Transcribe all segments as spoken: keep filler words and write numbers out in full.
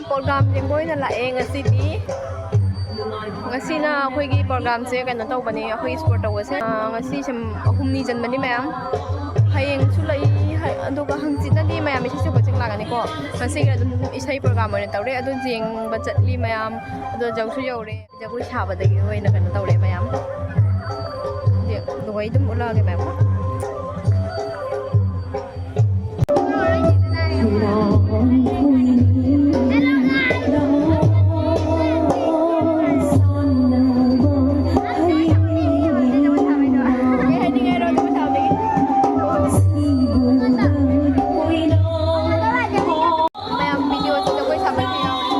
Programme ꯌꯦꯡꯕ ꯑꯣꯏꯅ ꯂꯥꯛꯑꯦ ꯉꯁꯤꯗꯤ꯫ ꯉꯁꯤꯅ ꯑꯩꯈꯣꯏꯒꯤ ꯄ꯭ꯔꯣꯒ꯭ꯔꯥꯝꯁꯦ ꯀꯩꯅꯣ ꯇꯧꯕꯅꯦ, ꯑꯩꯈꯣꯏ ꯁ꯭ꯄꯣꯔꯠ ꯇꯧꯕꯁꯦ꯫ ꯑꯥ, ꯉꯁꯤ ꯁꯨꯝ ꯍꯨꯝꯅꯤ ꯆꯟꯕꯅꯤ ꯃꯌꯥꯝ꯫ ꯍꯌꯦꯡꯁꯨ ꯂꯩ, ꯍ-, ꯑꯗꯨꯒ ꯍꯪꯆꯤꯠꯅꯗꯤ ꯃꯌꯥꯝ ꯏꯁꯩ ꯁꯛꯄ ꯆꯤꯡ ꯂꯥꯛꯀꯅꯤꯀꯣ꯫ ꯉꯁꯤꯒꯤ ꯑꯗꯨꯝ ꯏꯁꯩ ꯄ꯭ꯔꯣꯒ꯭ꯔꯥꯝ ꯑꯣꯏꯅ ꯇꯧꯔꯦ꯫ ꯑꯗꯨ ꯌꯦꯡꯕ ꯆꯠꯂꯤ ꯃꯌꯥꯝ꯫ ꯑꯗꯣ ꯌꯧꯁꯨ ꯌꯧꯔꯦ꯫ ꯖꯒꯣꯏ ꯁꯥꯕꯗꯒꯤ ꯑꯣꯏꯅ ꯀꯩꯅꯣ ꯇꯧꯔꯦ ꯃꯌꯥꯝ꯫ ꯍꯧꯖꯤꯛ ꯂꯨꯍꯣꯏ ꯑꯗꯨꯝ ꯎꯠꯂꯛꯑꯒꯦ ꯃꯌꯥꯝ꯫ ꯃꯌꯥꯝ ꯚꯤꯗꯤꯑꯣꯁꯤꯗ ꯑꯩꯈꯣꯏ ꯁꯥꯃꯟ ꯌꯥꯎꯔꯦ꯫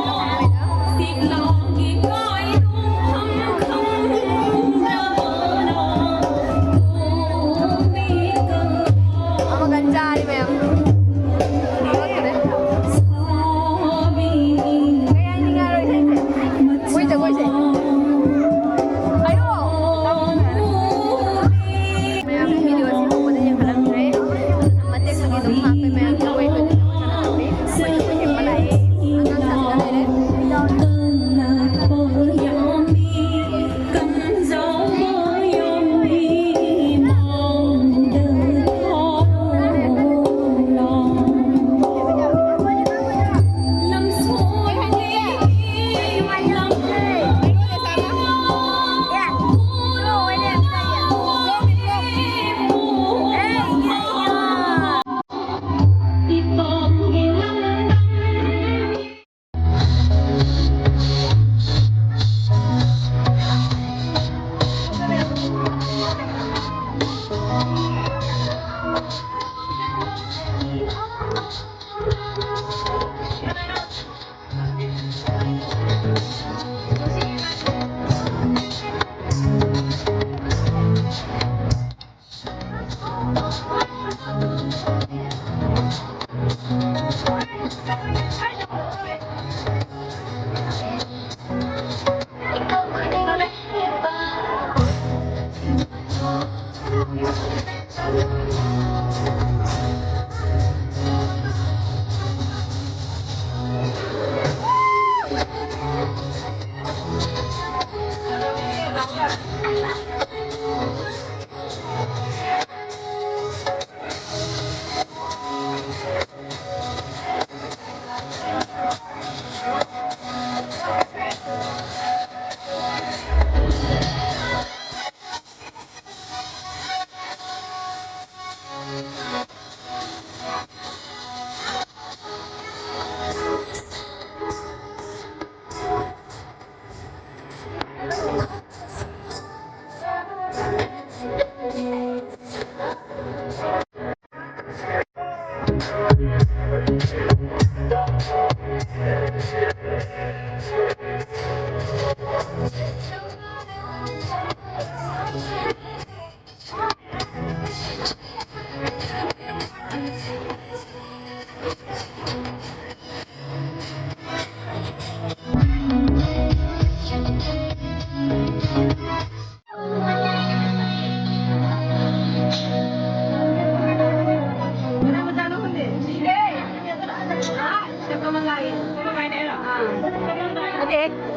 Okay.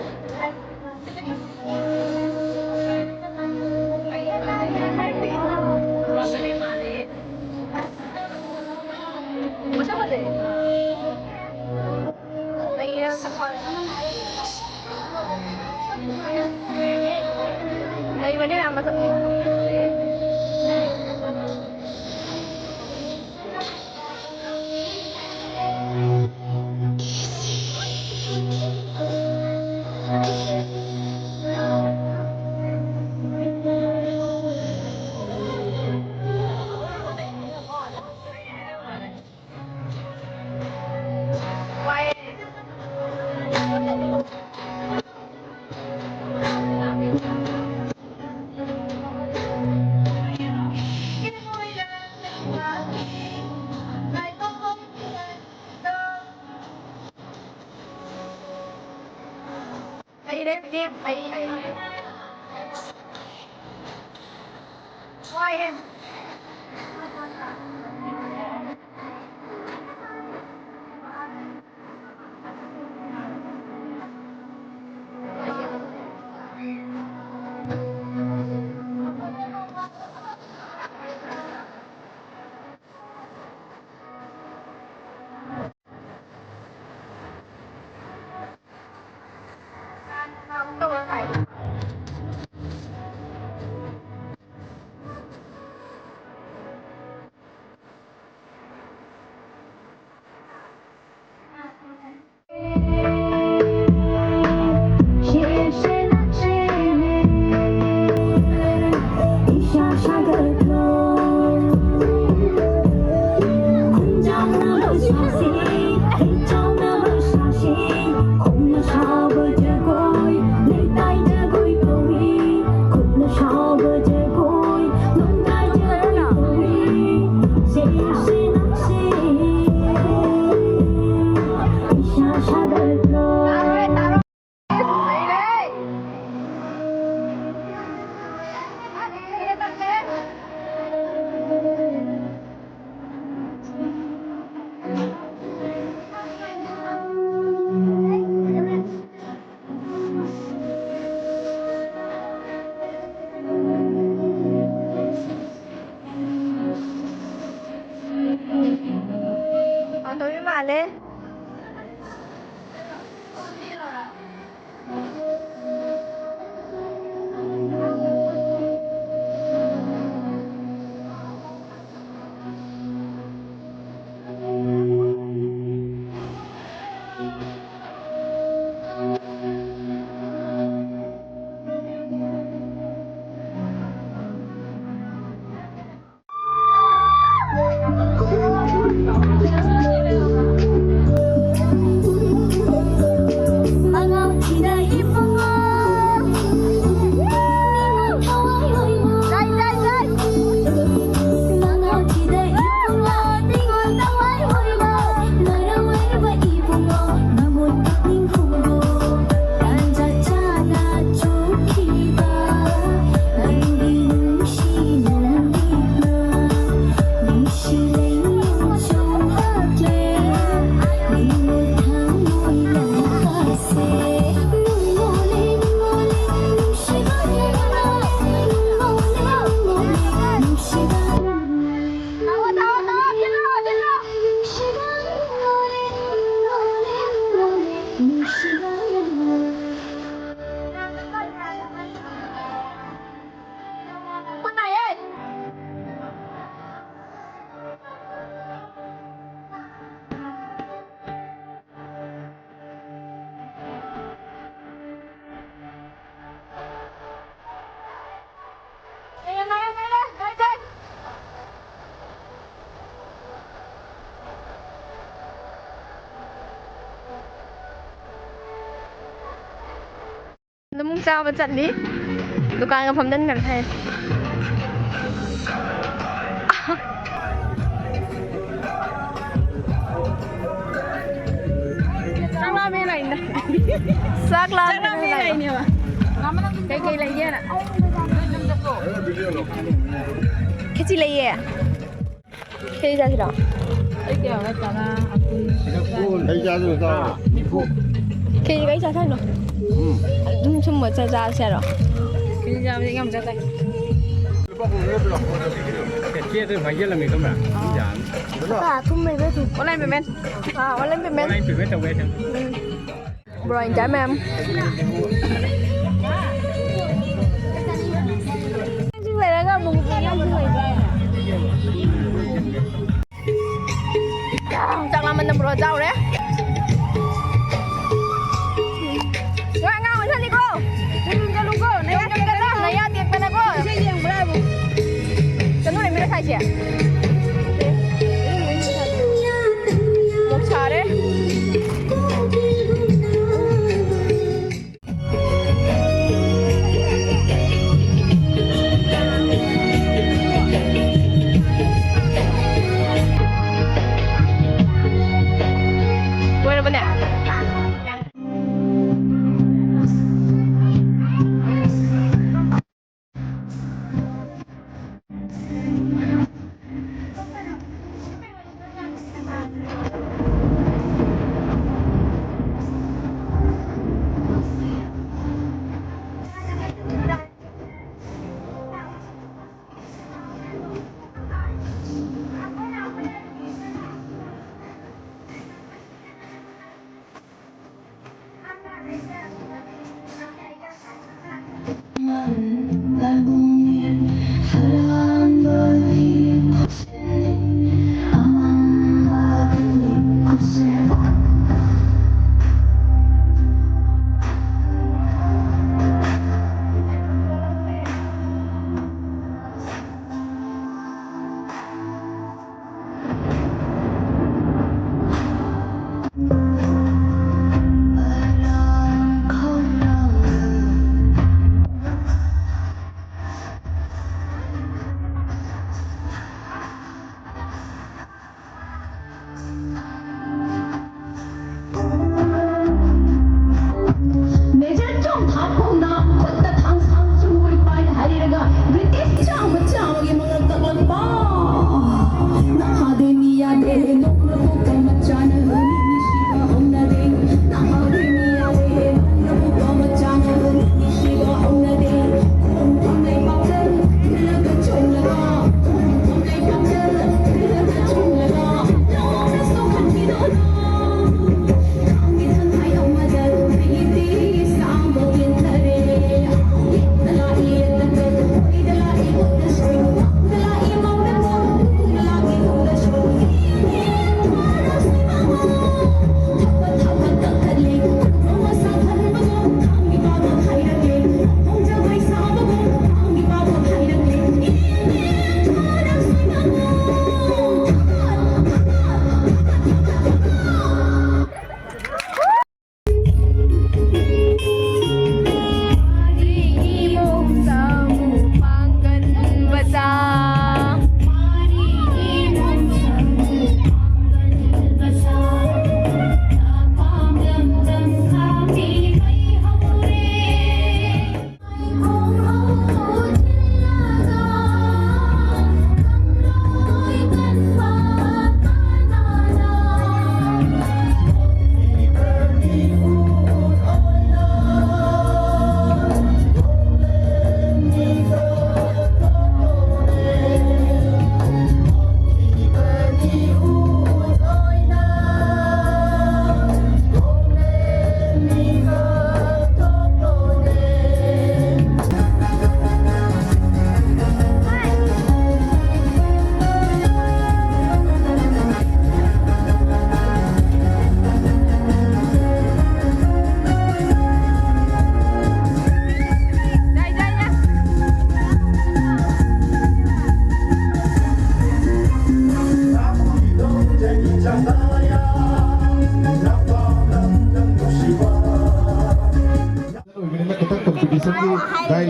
ꯂꯦ꯫ ꯑꯗꯨꯝ ꯆꯥꯕ ꯆꯠꯂꯤ꯫ ꯗꯨꯀꯥꯟꯒ ꯐꯝꯖꯟꯈ꯭ꯔꯦ ꯍꯥꯏ꯫ ꯆꯥꯛ ꯂꯥꯝꯃꯦ ꯂꯥꯛꯏꯅꯦ꯫ ꯆꯥꯛ ꯂꯥꯝꯃꯦ ꯆꯥꯛ ꯂꯥꯝꯃꯦ ꯂꯥꯛꯏꯅꯦ꯫ ꯂꯥꯛꯏꯅꯦꯕ꯫ ꯀꯩꯀꯩ ꯂꯩꯒꯦꯅ? ꯈꯦꯆꯤ ꯂꯩꯌꯦ꯫ ꯈꯦꯆꯤ ꯆꯥꯁꯤꯔꯣ? ꯑꯩ ꯀꯌꯥ ꯍꯥꯏ? ꯇꯔꯥ, ꯑꯀꯨꯟ꯫ ꯑꯩ ꯆꯥꯗꯣꯏꯅꯦ, ꯆꯥꯔꯣ꯫ ꯈꯦꯆꯤ ꯀꯩ ꯆꯥꯁꯦ ꯍꯥꯏꯅꯣ? ꯑꯗꯨꯝ ꯁꯨꯝꯕ ꯆꯥ-, ꯆꯥꯁꯦ ꯍꯥꯏꯔꯣ? ꯈꯦꯆꯤ ꯆꯥꯕꯗꯤ ꯌꯥꯝ ꯆꯥ ꯇꯥꯏ꯫ ꯆꯦꯗ ꯁꯨꯃꯥꯏꯅ ꯌꯦꯜꯂꯝꯃꯦ ꯈꯪꯕ꯭ꯔꯥ? ꯑꯗꯨꯝ ꯌꯥꯅꯤ꯫ ꯀꯥ ꯑꯊꯨꯝ ꯂꯩꯕ ꯑꯗꯨꯝ꯫ Online payment. ꯑꯥ, ꯑꯣꯟꯂꯥꯏꯟ ꯄꯦꯃꯦꯟ꯫ ꯑꯣꯟꯂꯥꯏꯟ ꯄꯦꯃꯦꯟ ꯇꯧꯕ ꯌꯥꯏ ꯁꯤꯗ꯫ ꯎꯝ꯫ ꯕ꯭ꯔꯣ, enjoy ꯃꯌꯥꯝ꯫ ꯂꯩꯔꯒ ꯑꯃꯨꯛ ꯆꯥꯛ ꯂꯥꯝꯃꯟꯗ ꯕ꯭ꯔꯣ ꯆꯥꯎꯔꯦ꯫ ꯋꯥ ꯉꯥꯡ ꯑꯣꯟꯊꯅꯤꯀꯣ꯫ ꯌꯨꯝ ꯆꯠꯂꯨꯀꯣ꯫ ꯅꯌꯥ ꯇꯦꯛꯇꯅ, ꯅꯌꯥ ꯇꯦꯛꯇꯅꯀꯣ꯫ ꯏꯁꯩ ꯌꯦꯡꯕ꯭ꯔꯥ ꯍꯥꯏꯕꯨ? ꯆꯠꯂꯨꯔꯦ ꯃꯤꯔ ꯊꯥꯏꯁꯦ꯫ ꯃꯣꯛ ꯁꯥꯔꯦ꯫ ꯂꯣꯏꯔꯕꯅꯦ?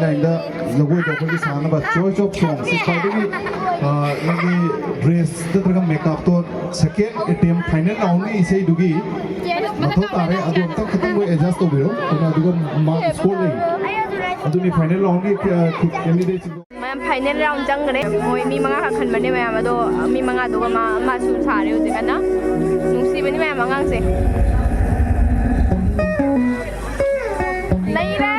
ꯂꯥꯏꯟꯗ ꯖꯒꯣꯏꯗꯣ ꯑꯩꯈꯣꯏꯒꯤ ꯁꯥꯅꯕ choice of song ꯁꯤ ꯈ꯭ꯋꯥꯏꯗꯒꯤ, ꯑ, ꯅꯪꯒꯤ dress ꯅꯠꯇ꯭ꯔꯒ makeup ꯇꯣ second attempt final round ꯒꯤ ꯏꯁꯩꯗꯨꯒꯤ ꯃꯊꯧ ꯇꯥꯔꯦ꯫ ꯑꯗꯨ ꯑꯝꯇꯪ ꯈꯤꯇꯪ ꯃꯣꯏ adjust ꯇꯧꯕꯤꯔꯣ꯫ ꯑꯗꯨꯅ ꯑꯗꯨꯒ mark score ꯂꯩ꯫ ꯑꯗꯨꯅꯤ final round ꯒꯤ, ꯑ, candidate ꯁꯤꯡꯗꯣ꯫ ꯃꯌꯥꯝ final round ꯆꯪꯈ꯭ꯔꯦ꯫ ꯃꯣꯏ ꯃꯤ ꯃꯉꯥ ꯈꯛ ꯈꯟꯕꯅꯦ ꯃꯌꯥꯝ꯫ ꯑꯗꯣ ꯃꯤ ꯃꯉꯥꯗꯨꯒ ꯃꯥ, ꯃꯥꯁꯨ ꯁꯥꯔꯦ ꯍꯧꯖꯤꯛ ꯀꯟꯅ꯫ ꯅꯨꯡꯁꯤꯕꯅꯤ ꯃꯌꯥꯝ ꯑꯉꯥꯡꯁꯦ꯫ ꯅꯩꯔꯦ!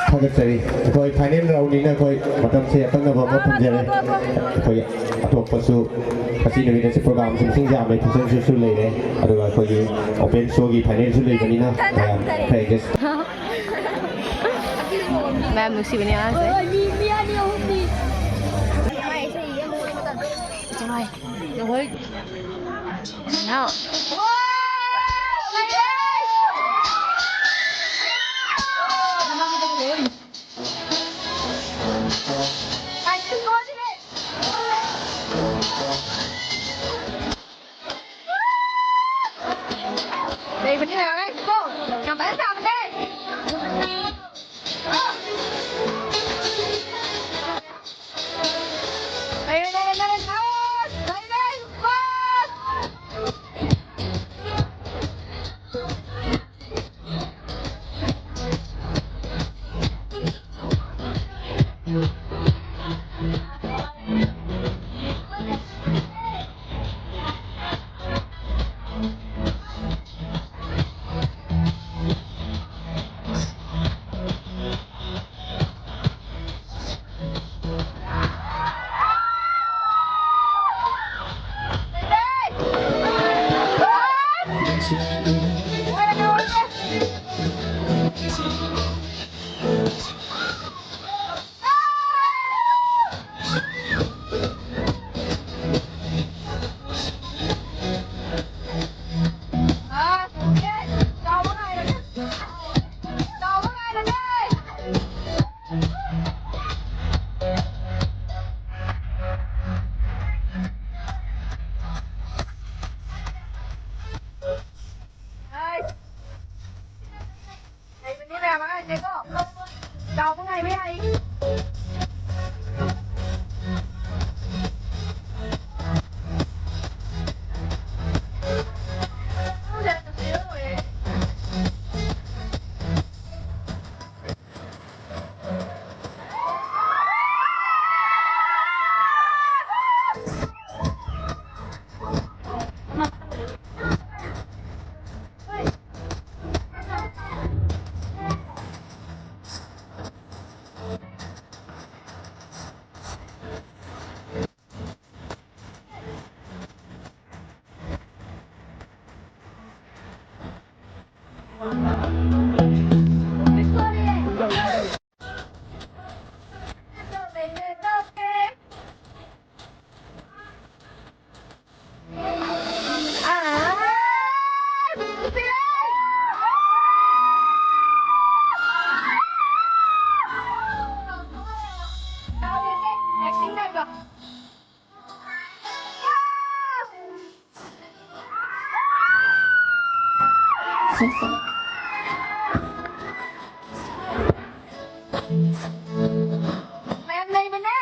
ꯊꯥꯒꯠꯆꯔꯤ꯫ ꯑꯩꯈꯣꯏ final round ꯅꯤꯅ ꯑꯩꯈꯣꯏ ꯃꯇꯝꯁꯦ ꯑꯀꯛꯅꯕ ꯑꯃ ꯊꯝꯖꯔꯦ꯫ ꯑꯩꯈꯣꯏ ꯑꯇꯣꯞꯄꯁꯨ ꯉꯁꯤ ꯅꯨꯃꯤꯠ ꯑꯁꯤ program ꯁꯤ ꯃꯁꯤꯡ ꯌꯥꯝꯃꯦ, fashion showꯁꯨ ꯂꯩꯔꯦ, ꯑꯗꯨꯒ ꯑꯩꯈꯣꯏꯒꯤ open showꯒꯤ finalꯁꯨ ꯂꯩꯕꯅꯤꯅ ꯃꯌꯥꯝ ꯈꯔ adjust ꯃꯌꯥꯝ ꯅꯨꯡꯁꯤꯕꯅꯦ ꯑꯉꯥꯡꯁꯦ꯫ ꯍꯣꯏ꯫ ꯍꯥꯎ꯫ ꯂꯩꯕꯅꯤ ꯃꯌꯥꯝ ꯂꯩꯀꯣ꯫ ꯌꯥꯝ ꯐꯖꯅ ꯁꯥꯕꯅꯦ꯫ ꯂꯩꯔꯦ, ꯂꯩꯔꯦ, ꯂꯩꯔꯦ, ꯂꯩꯔꯦ, ꯂꯩꯔꯦ꯫ ꯆꯥꯕ ꯍꯥꯏꯁꯦꯀꯣ꯫ ꯆꯥꯎꯕ ꯉꯥꯏꯕ ꯌꯥꯏ꯫ ꯃꯌꯥꯝ ꯂꯩꯕꯅꯦ꯫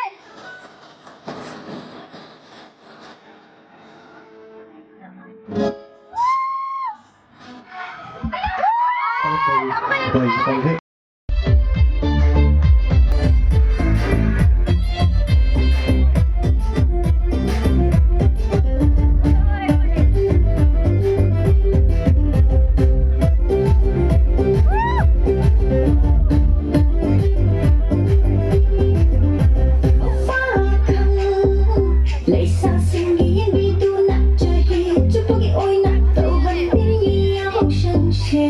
ꯂꯩꯁꯥꯁꯤꯡꯒꯤ ꯌꯦꯡꯕꯤꯗꯨꯅ ꯆꯍꯤ ꯆꯨꯞꯄꯒꯤ ꯑꯣꯏꯅ ꯇꯧꯍꯟꯕꯤꯔꯤ ꯌꯥꯍꯧꯁꯪꯁꯦ꯫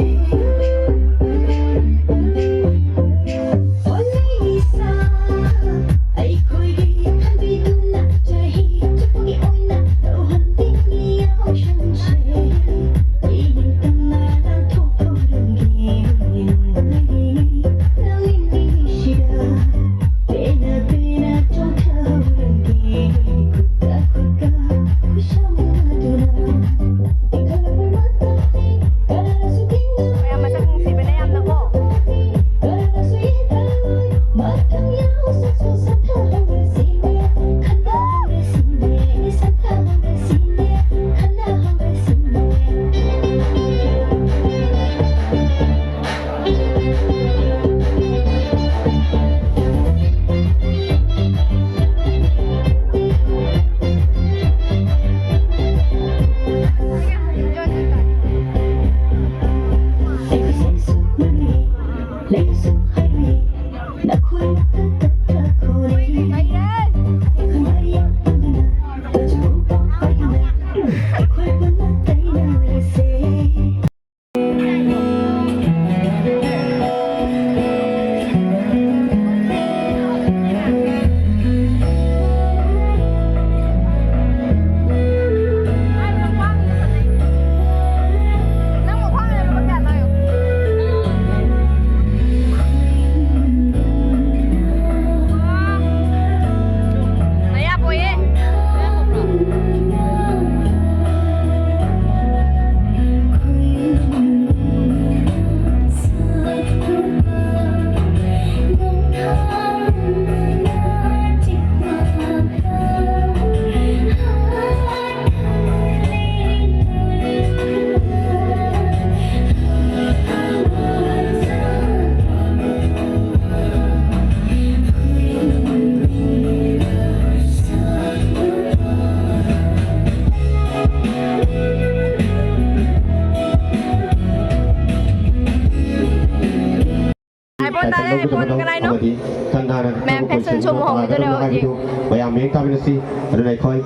ꯍꯥꯏꯕ ꯇꯥꯔꯦ, ꯄꯣꯠ ꯀꯅꯥꯏꯅꯣ? ꯑꯃꯗꯤ ꯈꯟꯊꯅ ꯃꯌꯥꯝ ꯊꯕꯛ ꯐꯦꯁꯟ ꯁꯣ ꯑꯃ ꯍꯧꯈꯤꯗꯣꯏꯅꯦ ꯍꯧꯖꯤꯛ꯫ ꯍꯥꯏꯕꯗꯨ ꯃꯌꯥꯝ ꯃꯤꯠꯌꯦꯡ ꯇꯥꯃꯤꯟꯅꯁꯤ꯫ ꯑꯗꯨꯅ ꯑꯩꯈꯣꯏ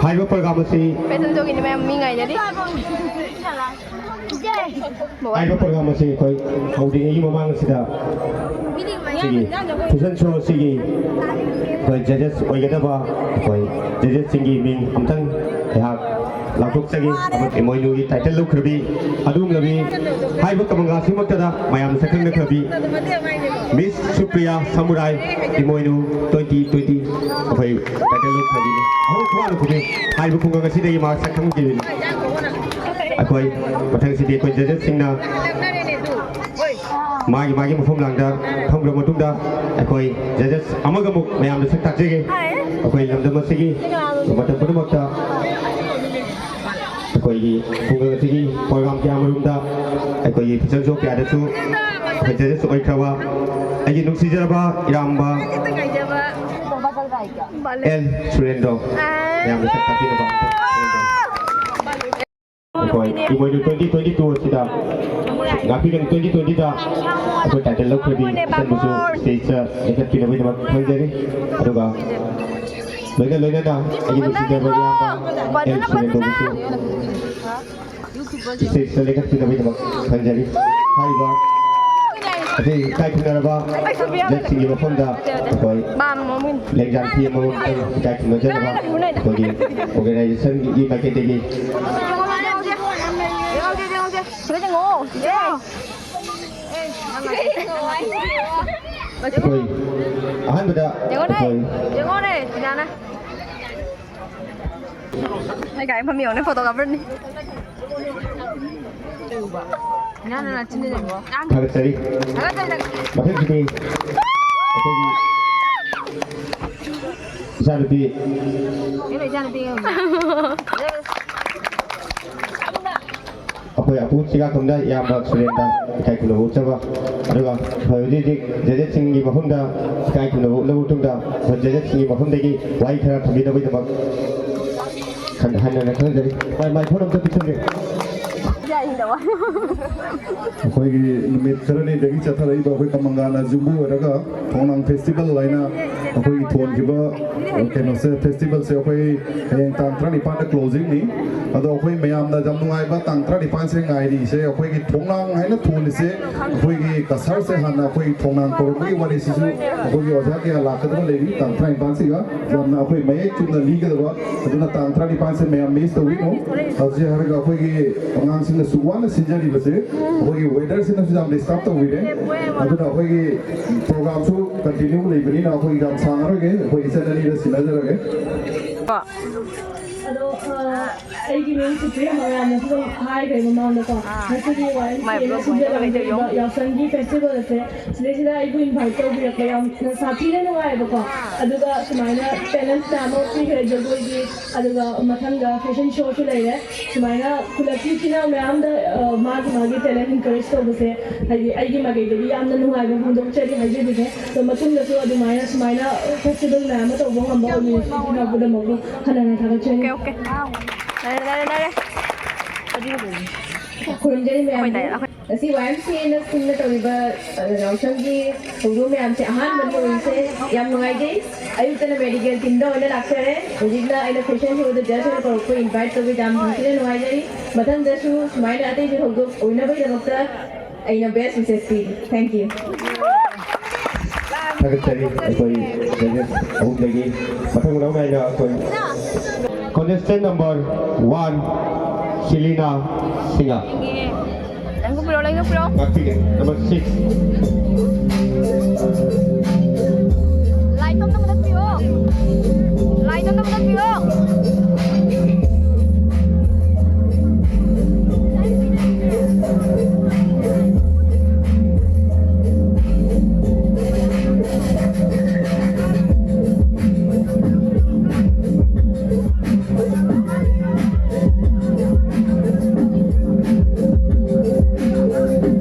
ꯍꯥꯏꯔꯤꯕ ꯄ꯭ꯔꯣꯒ꯭ꯔꯥꯝ ꯑꯁꯤ ꯐꯦꯁꯟ ꯁꯣꯒꯤꯅꯤ, ꯃꯌꯥꯝ ꯃꯤ ꯉꯥꯏꯅꯔꯤ꯫ ꯍꯥꯏꯔꯤꯕ ꯄ꯭ꯔꯣꯒ꯭ꯔꯥꯝ ꯑꯁꯤ ꯑꯩꯈꯣꯏ ꯍꯧꯗ꯭ꯔꯤꯉꯩꯒꯤ ꯃꯃꯥꯡ ꯑꯁꯤꯗ ꯁꯤꯒꯤ ꯐꯦꯁꯟ ꯁꯣ ꯑꯁꯤꯒꯤ ꯑꯩꯈꯣꯏ ꯖꯖꯦꯁ ꯑꯣꯏꯒꯗꯕ ꯑꯩꯈꯣꯏ ꯖꯖꯦꯁꯁꯤꯡꯒꯤ ꯃꯤꯡ ꯑꯝꯇꯪ ꯑꯩꯍꯥꯛ ꯂꯥꯎꯊꯣꯛꯆꯒꯦ꯫ ꯏꯃꯣꯏꯅꯨꯒꯤ ꯇꯥꯏꯇꯜ ꯂꯧꯈ꯭ꯔꯕꯤ ꯑꯗꯨꯒꯨꯝꯂꯕꯤ ꯍꯥꯏꯔꯤꯕ ꯀꯃꯪꯒ꯭ꯔꯥꯁꯤꯃꯛꯇꯗ ꯃꯌꯥꯝꯅ ꯁꯛꯈꯪꯅꯈ꯭ꯔꯕꯤ ꯃꯤꯁ ꯁꯨꯄ꯭ꯔꯤꯌꯥ ꯁꯃꯨꯔꯥꯏ ꯏꯃꯣꯏꯅꯨ ꯇ꯭ꯋꯦꯟꯇꯤ ꯇ꯭ꯋꯦꯟꯇꯤ ꯑꯩꯈꯣꯏ ꯇꯥꯏꯇꯜ ꯂꯧꯈ꯭ꯔꯕꯤꯅꯤ꯫ ꯑꯍꯨꯝ ꯈꯨꯋꯥꯅ ꯈꯨꯕꯤ ꯍꯥꯏꯔꯤꯕ ꯈꯨꯡꯒꯪ ꯑꯁꯤꯗꯒꯤ ꯃꯍꯥꯛ ꯁꯛꯈꯪꯈꯤꯕꯅꯤ꯫ ꯑꯩꯈꯣꯏ ꯃꯊꯪꯁꯤꯗꯤ ꯑꯩꯈꯣꯏ ꯖꯖꯦꯁꯁꯤꯡꯅ ꯃꯥꯒꯤ ꯃꯥꯒꯤ ꯃꯐꯝ ꯂꯥꯡꯗ ꯐꯝꯈ꯭ꯔ ꯃꯇꯨꯡꯗ ꯑꯩꯈꯣꯏ ꯖꯖꯦꯁ ꯑꯃꯒ ꯑꯃꯨꯛ ꯃꯌꯥꯝꯗ ꯁꯛ ꯇꯥꯛꯆꯒꯦ꯫ ꯑꯩꯈꯣꯏ ꯂꯝꯗꯝ ꯑꯁꯤꯒꯤ ꯃꯇꯝ ꯄꯨꯝꯅꯃꯛꯇ ꯑꯩꯈꯣꯏꯒꯤ ꯈꯨꯡꯒꯪ ꯑꯁꯤꯒꯤ ꯄ꯭ꯔꯣꯒ꯭ꯔꯥꯝ ꯀꯌꯥ ꯃꯔꯨꯝꯗ ꯑꯩꯈꯣꯏꯒꯤ ꯐꯦꯁꯟ ꯁꯣ ꯀꯌꯥꯗꯁꯨ ꯑꯩꯈꯣꯏ ꯖꯖꯦꯁ ꯑꯣꯏꯈ꯭ꯔꯕ ꯑꯩꯒꯤ ꯅꯨꯡꯁꯤꯖꯔꯕ ꯏꯔꯥꯝꯕ ꯑꯦꯜ ꯁꯨꯔꯦꯟꯗ꯭ꯔꯣ ꯃꯌꯥꯝꯗ ꯁꯛ ꯇꯥꯛꯄꯤꯅꯕ ꯑꯝꯇ ꯈꯪꯍꯟꯖꯔꯤ꯫ ꯍꯣꯏ, ꯏꯃꯣꯏꯅꯨ twenty twenty-two ꯑꯁꯤꯗ ꯉꯥꯛꯄꯤꯒꯅꯤ꯫ Twenty twenty-ꯗ ꯑꯩꯈꯣꯏ title ꯂꯧꯈ꯭ꯔꯗꯤ ꯑꯆꯟꯕꯁꯨ stageꯇ ꯂꯦꯡꯈꯠꯄꯤꯅꯕꯒꯤꯗꯃꯛ ꯈꯪꯖꯔꯤ꯫ ꯑꯗꯨꯒ ꯂꯣꯏꯅ ꯂꯣꯏꯅꯅ ꯑꯩꯒꯤ ꯅꯨꯡꯁꯤꯖꯔꯕ ꯏꯌꯥꯝꯕ ꯑꯦꯜ ꯁꯨꯔꯦꯟꯗ꯭ꯔꯕꯨꯁꯨ stageꯇ ꯂꯦꯡꯈꯠꯄꯤꯅꯕꯒꯤꯗꯃꯛ ꯈꯪꯖꯔꯤ꯫ ꯍꯥꯏꯔꯤꯕ ꯑꯁꯤ ꯏꯀꯥꯏ ꯈꯨꯝꯅꯔꯕ judgeꯁꯤꯡꯒꯤ ꯃꯐꯝꯗ ꯑꯩꯈꯣꯏ ꯂꯦꯡꯖꯥꯟ ꯐꯤ ꯑꯃꯃꯝꯇꯪ ꯏꯀꯥꯏ ꯈꯨꯝꯅꯖꯅꯕ ꯑꯩꯈꯣꯏꯒꯤ organizationꯒꯤ ꯃꯥꯏꯀꯩꯗꯒꯤ ꯑꯩꯈꯣꯏ ꯑꯍꯥꯟꯕꯗ ꯑꯩꯈꯣꯏ ꯊꯥꯒꯠꯆꯔꯤ꯫ ꯃꯊꯪꯁꯤꯗꯤ ꯑꯩꯈꯣꯏꯒꯤ ꯏꯆꯥꯅꯨꯄꯤ ꯑꯩꯈꯣꯏ ꯑꯄꯨ ꯆꯤꯒꯥꯛꯇꯝꯗ ꯏꯌꯥꯝꯕ ꯁꯨꯔꯦꯟꯗ ꯏꯀꯥꯏ ꯈꯨꯝꯅꯕ ꯎꯠꯆꯕ, ꯑꯗꯨꯒ ꯑꯩꯈꯣꯏ ꯍꯧꯖꯤꯛ ꯍꯧꯖꯤꯛ judgeꯁꯤꯡꯒꯤ ꯃꯐꯝꯗ ꯏꯀꯥꯏ ꯈꯨꯝꯅꯕ ꯎꯠꯂꯕ ꯃꯇꯨꯡꯗ ꯑꯩꯈꯣꯏ judgeꯁꯤꯡꯒꯤ ꯃꯐꯝꯗꯒꯤ ꯋꯥꯍꯩ ꯈꯔ ꯊꯝꯕꯤꯅꯕꯒꯤꯗꯃꯛ ꯍꯟ-, ꯍꯟꯅ ꯈꯪꯖꯔꯤ꯫ ꯃꯥꯏ-, microphone ꯑꯝꯇ ꯄꯤꯁꯤꯟꯕꯤꯌꯨ꯫ ꯑꯩꯈꯣꯏꯒꯤ ꯅꯨꯃꯤꯠ ꯈꯔꯅꯤꯗꯒꯤ ꯆꯠꯊꯔꯛꯏꯕ ꯑꯩꯈꯣꯏ ꯀꯃꯪꯒꯥꯅ ꯌꯨꯝꯕꯨ ꯑꯣꯏꯔꯒ ꯊꯣꯡꯅꯥꯡ festival ꯍꯥꯏꯅ ꯑꯩꯈꯣꯏꯒꯤ ꯊꯣꯟꯈꯤꯕ ꯀꯩꯅꯣꯁꯦ, festivalꯁꯦ ꯑꯩꯈꯣꯏ ꯍꯌꯦꯡ ꯇꯥꯡ ꯇꯔꯥꯅꯤꯄꯥꯟꯗ closingꯅꯤ꯫ ꯑꯗꯣ ꯑꯩꯈꯣꯏ ꯃꯌꯥꯝꯅ ꯌꯥꯝ ꯅꯨꯡꯉꯥꯏꯕ ꯇꯥꯡ ꯇꯔꯥꯅꯤꯄꯥꯟꯁꯦ ꯉꯥꯏꯔꯤꯁꯦ꯫ ꯑꯩꯈꯣꯏꯒꯤ ꯊꯣꯡꯅꯥꯡ ꯍꯥꯏꯅ ꯊꯣꯜꯂꯤꯁꯦ, ꯑꯩꯈꯣꯏꯒꯤ ꯀꯁꯥꯔꯁꯦ ꯍꯥꯟꯅ ꯑꯩꯈꯣꯏ ꯊꯣꯡꯅꯥꯡ ꯀꯧꯔꯛꯄꯒꯤ ꯋꯥꯔꯤꯁꯤꯁꯨ ꯑꯩꯈꯣꯏꯒꯤ ꯑꯣꯖꯥ ꯀꯌꯥ ꯂꯥꯛꯀꯗꯕ ꯂꯩꯔꯤ ꯇꯥꯡ ꯇꯔꯥꯅꯤꯄꯥꯟꯁꯤꯒ꯫ ꯌꯥꯝꯅ ꯑꯩꯈꯣꯏ ꯃꯌꯦꯛ ꯆꯨꯝꯅ ꯂꯤꯒꯗꯕ, ꯑꯗꯨꯅ ꯇꯥꯡ ꯇꯔꯥꯅꯤꯄꯥꯟꯁꯦ ꯃꯌꯥꯝ miss ꯇꯧꯕꯤꯅꯨ꯫ ꯍꯧꯖꯤꯛ ꯍꯥꯏꯔꯒ ꯑꯩꯈꯣꯏꯒꯤ ꯑꯉꯥꯡꯁꯤꯡꯅ ꯁꯨꯛ ꯋꯥꯅ ꯁꯤꯟꯖꯔꯤꯕꯁꯦ, ꯑꯩꯈꯣꯏꯒꯤ weatherꯁꯤꯅꯁꯨ ꯌꯥꯝ disturb ꯇꯧꯕꯤꯔꯦ꯫ ꯑꯗꯨꯅ ꯑꯩꯈꯣꯏꯒꯤ programꯁꯨ continue ꯂꯩꯕꯅꯤꯅ ꯑꯩꯈꯣꯏ ꯌꯥꯝ ꯁꯥꯡꯉꯔꯣꯏꯒꯦ, ꯑꯩꯈꯣꯏ ꯏꯆꯟ ꯑꯅꯤꯗ ꯁꯤꯟꯅꯖꯔꯒꯦ꯫ ꯑꯗꯣ, ꯑ, ꯑꯩꯒꯤ ꯃꯤꯡ ꯁꯨꯄ꯭ꯔꯤꯌꯥ, ꯃꯌꯥꯝꯅꯁꯨ ꯑꯗꯨꯝ ꯍꯥꯏꯈ꯭ꯔꯦ ꯃꯃꯥꯡꯗꯀꯣ꯫ ꯉꯁꯤꯒꯤ ꯋꯥꯏ ꯑꯦꯝ ꯁꯤ ꯑꯦꯅ ꯁꯤꯟꯖꯔꯛꯂꯤꯕ ꯌꯥꯎꯁꯪꯒꯤ festival ꯑꯁꯦ ꯁꯤꯗꯩꯁꯤꯗ ꯑꯩꯕꯨ invite ꯇꯧꯕꯤꯔꯛꯄ ꯌꯥꯝꯅ ꯁꯥꯊꯤꯅ ꯅꯨꯡꯉꯥꯏꯕꯀꯣ꯫ ꯑꯗꯨꯒ ꯁꯨꯃꯥꯏꯅ talent ꯃꯌꯥꯝ ꯑꯃ ꯄꯤꯈ꯭ꯔꯦ ꯖꯒꯣꯏꯒꯤ, ꯑꯗꯨꯒ ꯃꯊꯪꯗ fashion showꯁꯨ ꯂꯩꯔꯦ꯫ ꯁꯨꯃꯥꯏꯅ ꯈꯨꯜꯂꯛꯀꯤ ꯏꯆꯤꯟ ꯏꯅꯥꯎ ꯃꯌꯥꯝꯗ, ꯑ, ꯃꯥꯒꯤ ꯃꯥꯒꯤ talent encourage ꯇꯧꯕꯁꯦ, ꯍꯥꯏꯗꯤ ꯑꯩꯒꯤ ꯃꯥꯏꯀꯩꯗꯒꯤ ꯌꯥꯝꯅ ꯅꯨꯡꯉꯥꯏꯕ ꯐꯣꯡꯗꯣꯛꯆꯔꯤ ꯍꯥꯏꯖꯕꯅꯦ꯫ ꯑꯗꯣ ꯃꯇꯨꯡꯗꯁꯨ ꯑꯗꯨꯃꯥꯏꯅ ꯁꯨꯃꯥꯏꯅ festival ꯃꯌꯥꯝ ꯑꯃ ꯇꯧꯕ ꯉꯝꯕ organizationꯒꯤꯗꯃꯛꯇ ꯍꯟꯅ ꯍꯟꯅ ꯊꯥꯒꯠꯆꯔꯤ꯫ Okay, okay. ꯅꯥꯏꯔꯦ, ꯅꯥꯏꯔꯦ, ꯅꯥꯏꯔꯦ꯫ ꯈꯨꯔꯨꯝꯖꯔꯤ ꯃꯌꯥꯝꯕꯨ꯫ ꯑꯩꯈꯣꯏꯗ, ꯑꯩꯈꯣꯏ ꯉꯁꯤ ꯋꯥꯏ ꯑꯦꯝ ꯁꯤ ꯑꯦꯅ ꯁꯤꯟꯅ ꯇꯧꯔꯤꯕ, ꯑ, ꯌꯥꯎꯁꯪꯒꯤ ꯊꯧꯔꯝ ꯃꯌꯥꯝꯁꯦ ꯑꯍꯥꯟꯕꯅꯤ ꯑꯣꯏꯔꯤꯁꯦ꯫ ꯌꯥꯝ ꯅꯨꯡꯉꯥꯏꯖꯩ꯫ ꯑꯌꯨꯛꯇꯅ ꯃꯦꯗꯤꯀꯦꯜ ꯇꯤꯝꯗ ꯑꯣꯏꯅ ꯂꯥꯛꯆꯔꯦ꯫ ꯍꯧꯖꯤꯛꯅ ꯑꯩꯅ ꯐꯦꯁꯟ ꯁꯣꯗ ꯖꯁ ꯑꯣꯏꯅ ꯀꯧꯔꯛꯄ ꯏꯟꯚꯥꯏꯠ ꯇꯧꯕꯤꯗ ꯌꯥꯝ ꯊꯤꯅ ꯅꯨꯡꯉꯥꯏꯖꯔꯤ꯫ ꯃꯊꯪꯗꯁꯨ ꯁꯨꯃꯥꯏꯅ ꯑꯇꯩꯁꯨ ꯊꯧꯗꯣꯛ ꯑꯣꯏꯅꯕꯒꯤꯗꯃꯛꯇ ꯑꯩꯅ ꯕꯦꯁ ꯋꯤꯁꯦꯁ ꯄꯤꯔꯤ꯫ ꯊꯦꯡꯀ꯭ꯌꯨ꯫ ꯊꯥꯒꯠꯆꯔꯤ ꯑꯩꯈꯣꯏ ꯖꯖꯦꯁ ꯑꯍꯨꯝꯗꯒꯤ꯫ ꯃꯊꯪ ꯃꯅꯥꯎ ꯅꯥꯏꯅ ꯑꯩꯈꯣꯏ contestant number one, Silina Singh. Line ꯀꯨꯝꯕꯤꯔꯣ, ꯂꯥꯏꯟ ꯀꯨꯝꯕꯤꯔꯣ꯫ ꯉꯥꯛꯄꯤꯒꯦ꯫ Number six꯫ ꯂꯥꯏꯟ ꯇꯞꯅ ꯃꯨꯊꯠꯄꯤꯌꯣ꯫ ꯂꯥꯏꯟ ꯇꯞꯅ ꯃꯨꯊꯠꯄꯤꯌꯣ꯫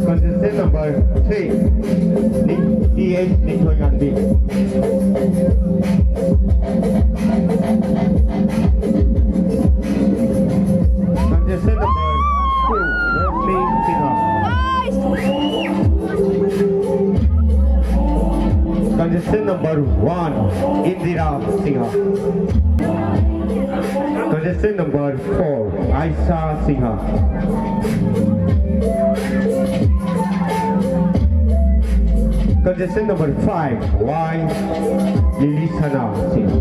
Contestant number three, Ni-, T H ꯅꯤꯡꯊꯣꯏꯉꯥꯟꯕꯤ꯫ Contestant number two, Rosmi Sinha. Contestant number one, Indira Sinha. Contestant number four, Aisha Sinha. Contestant number five, Y Lily Sana Sinha.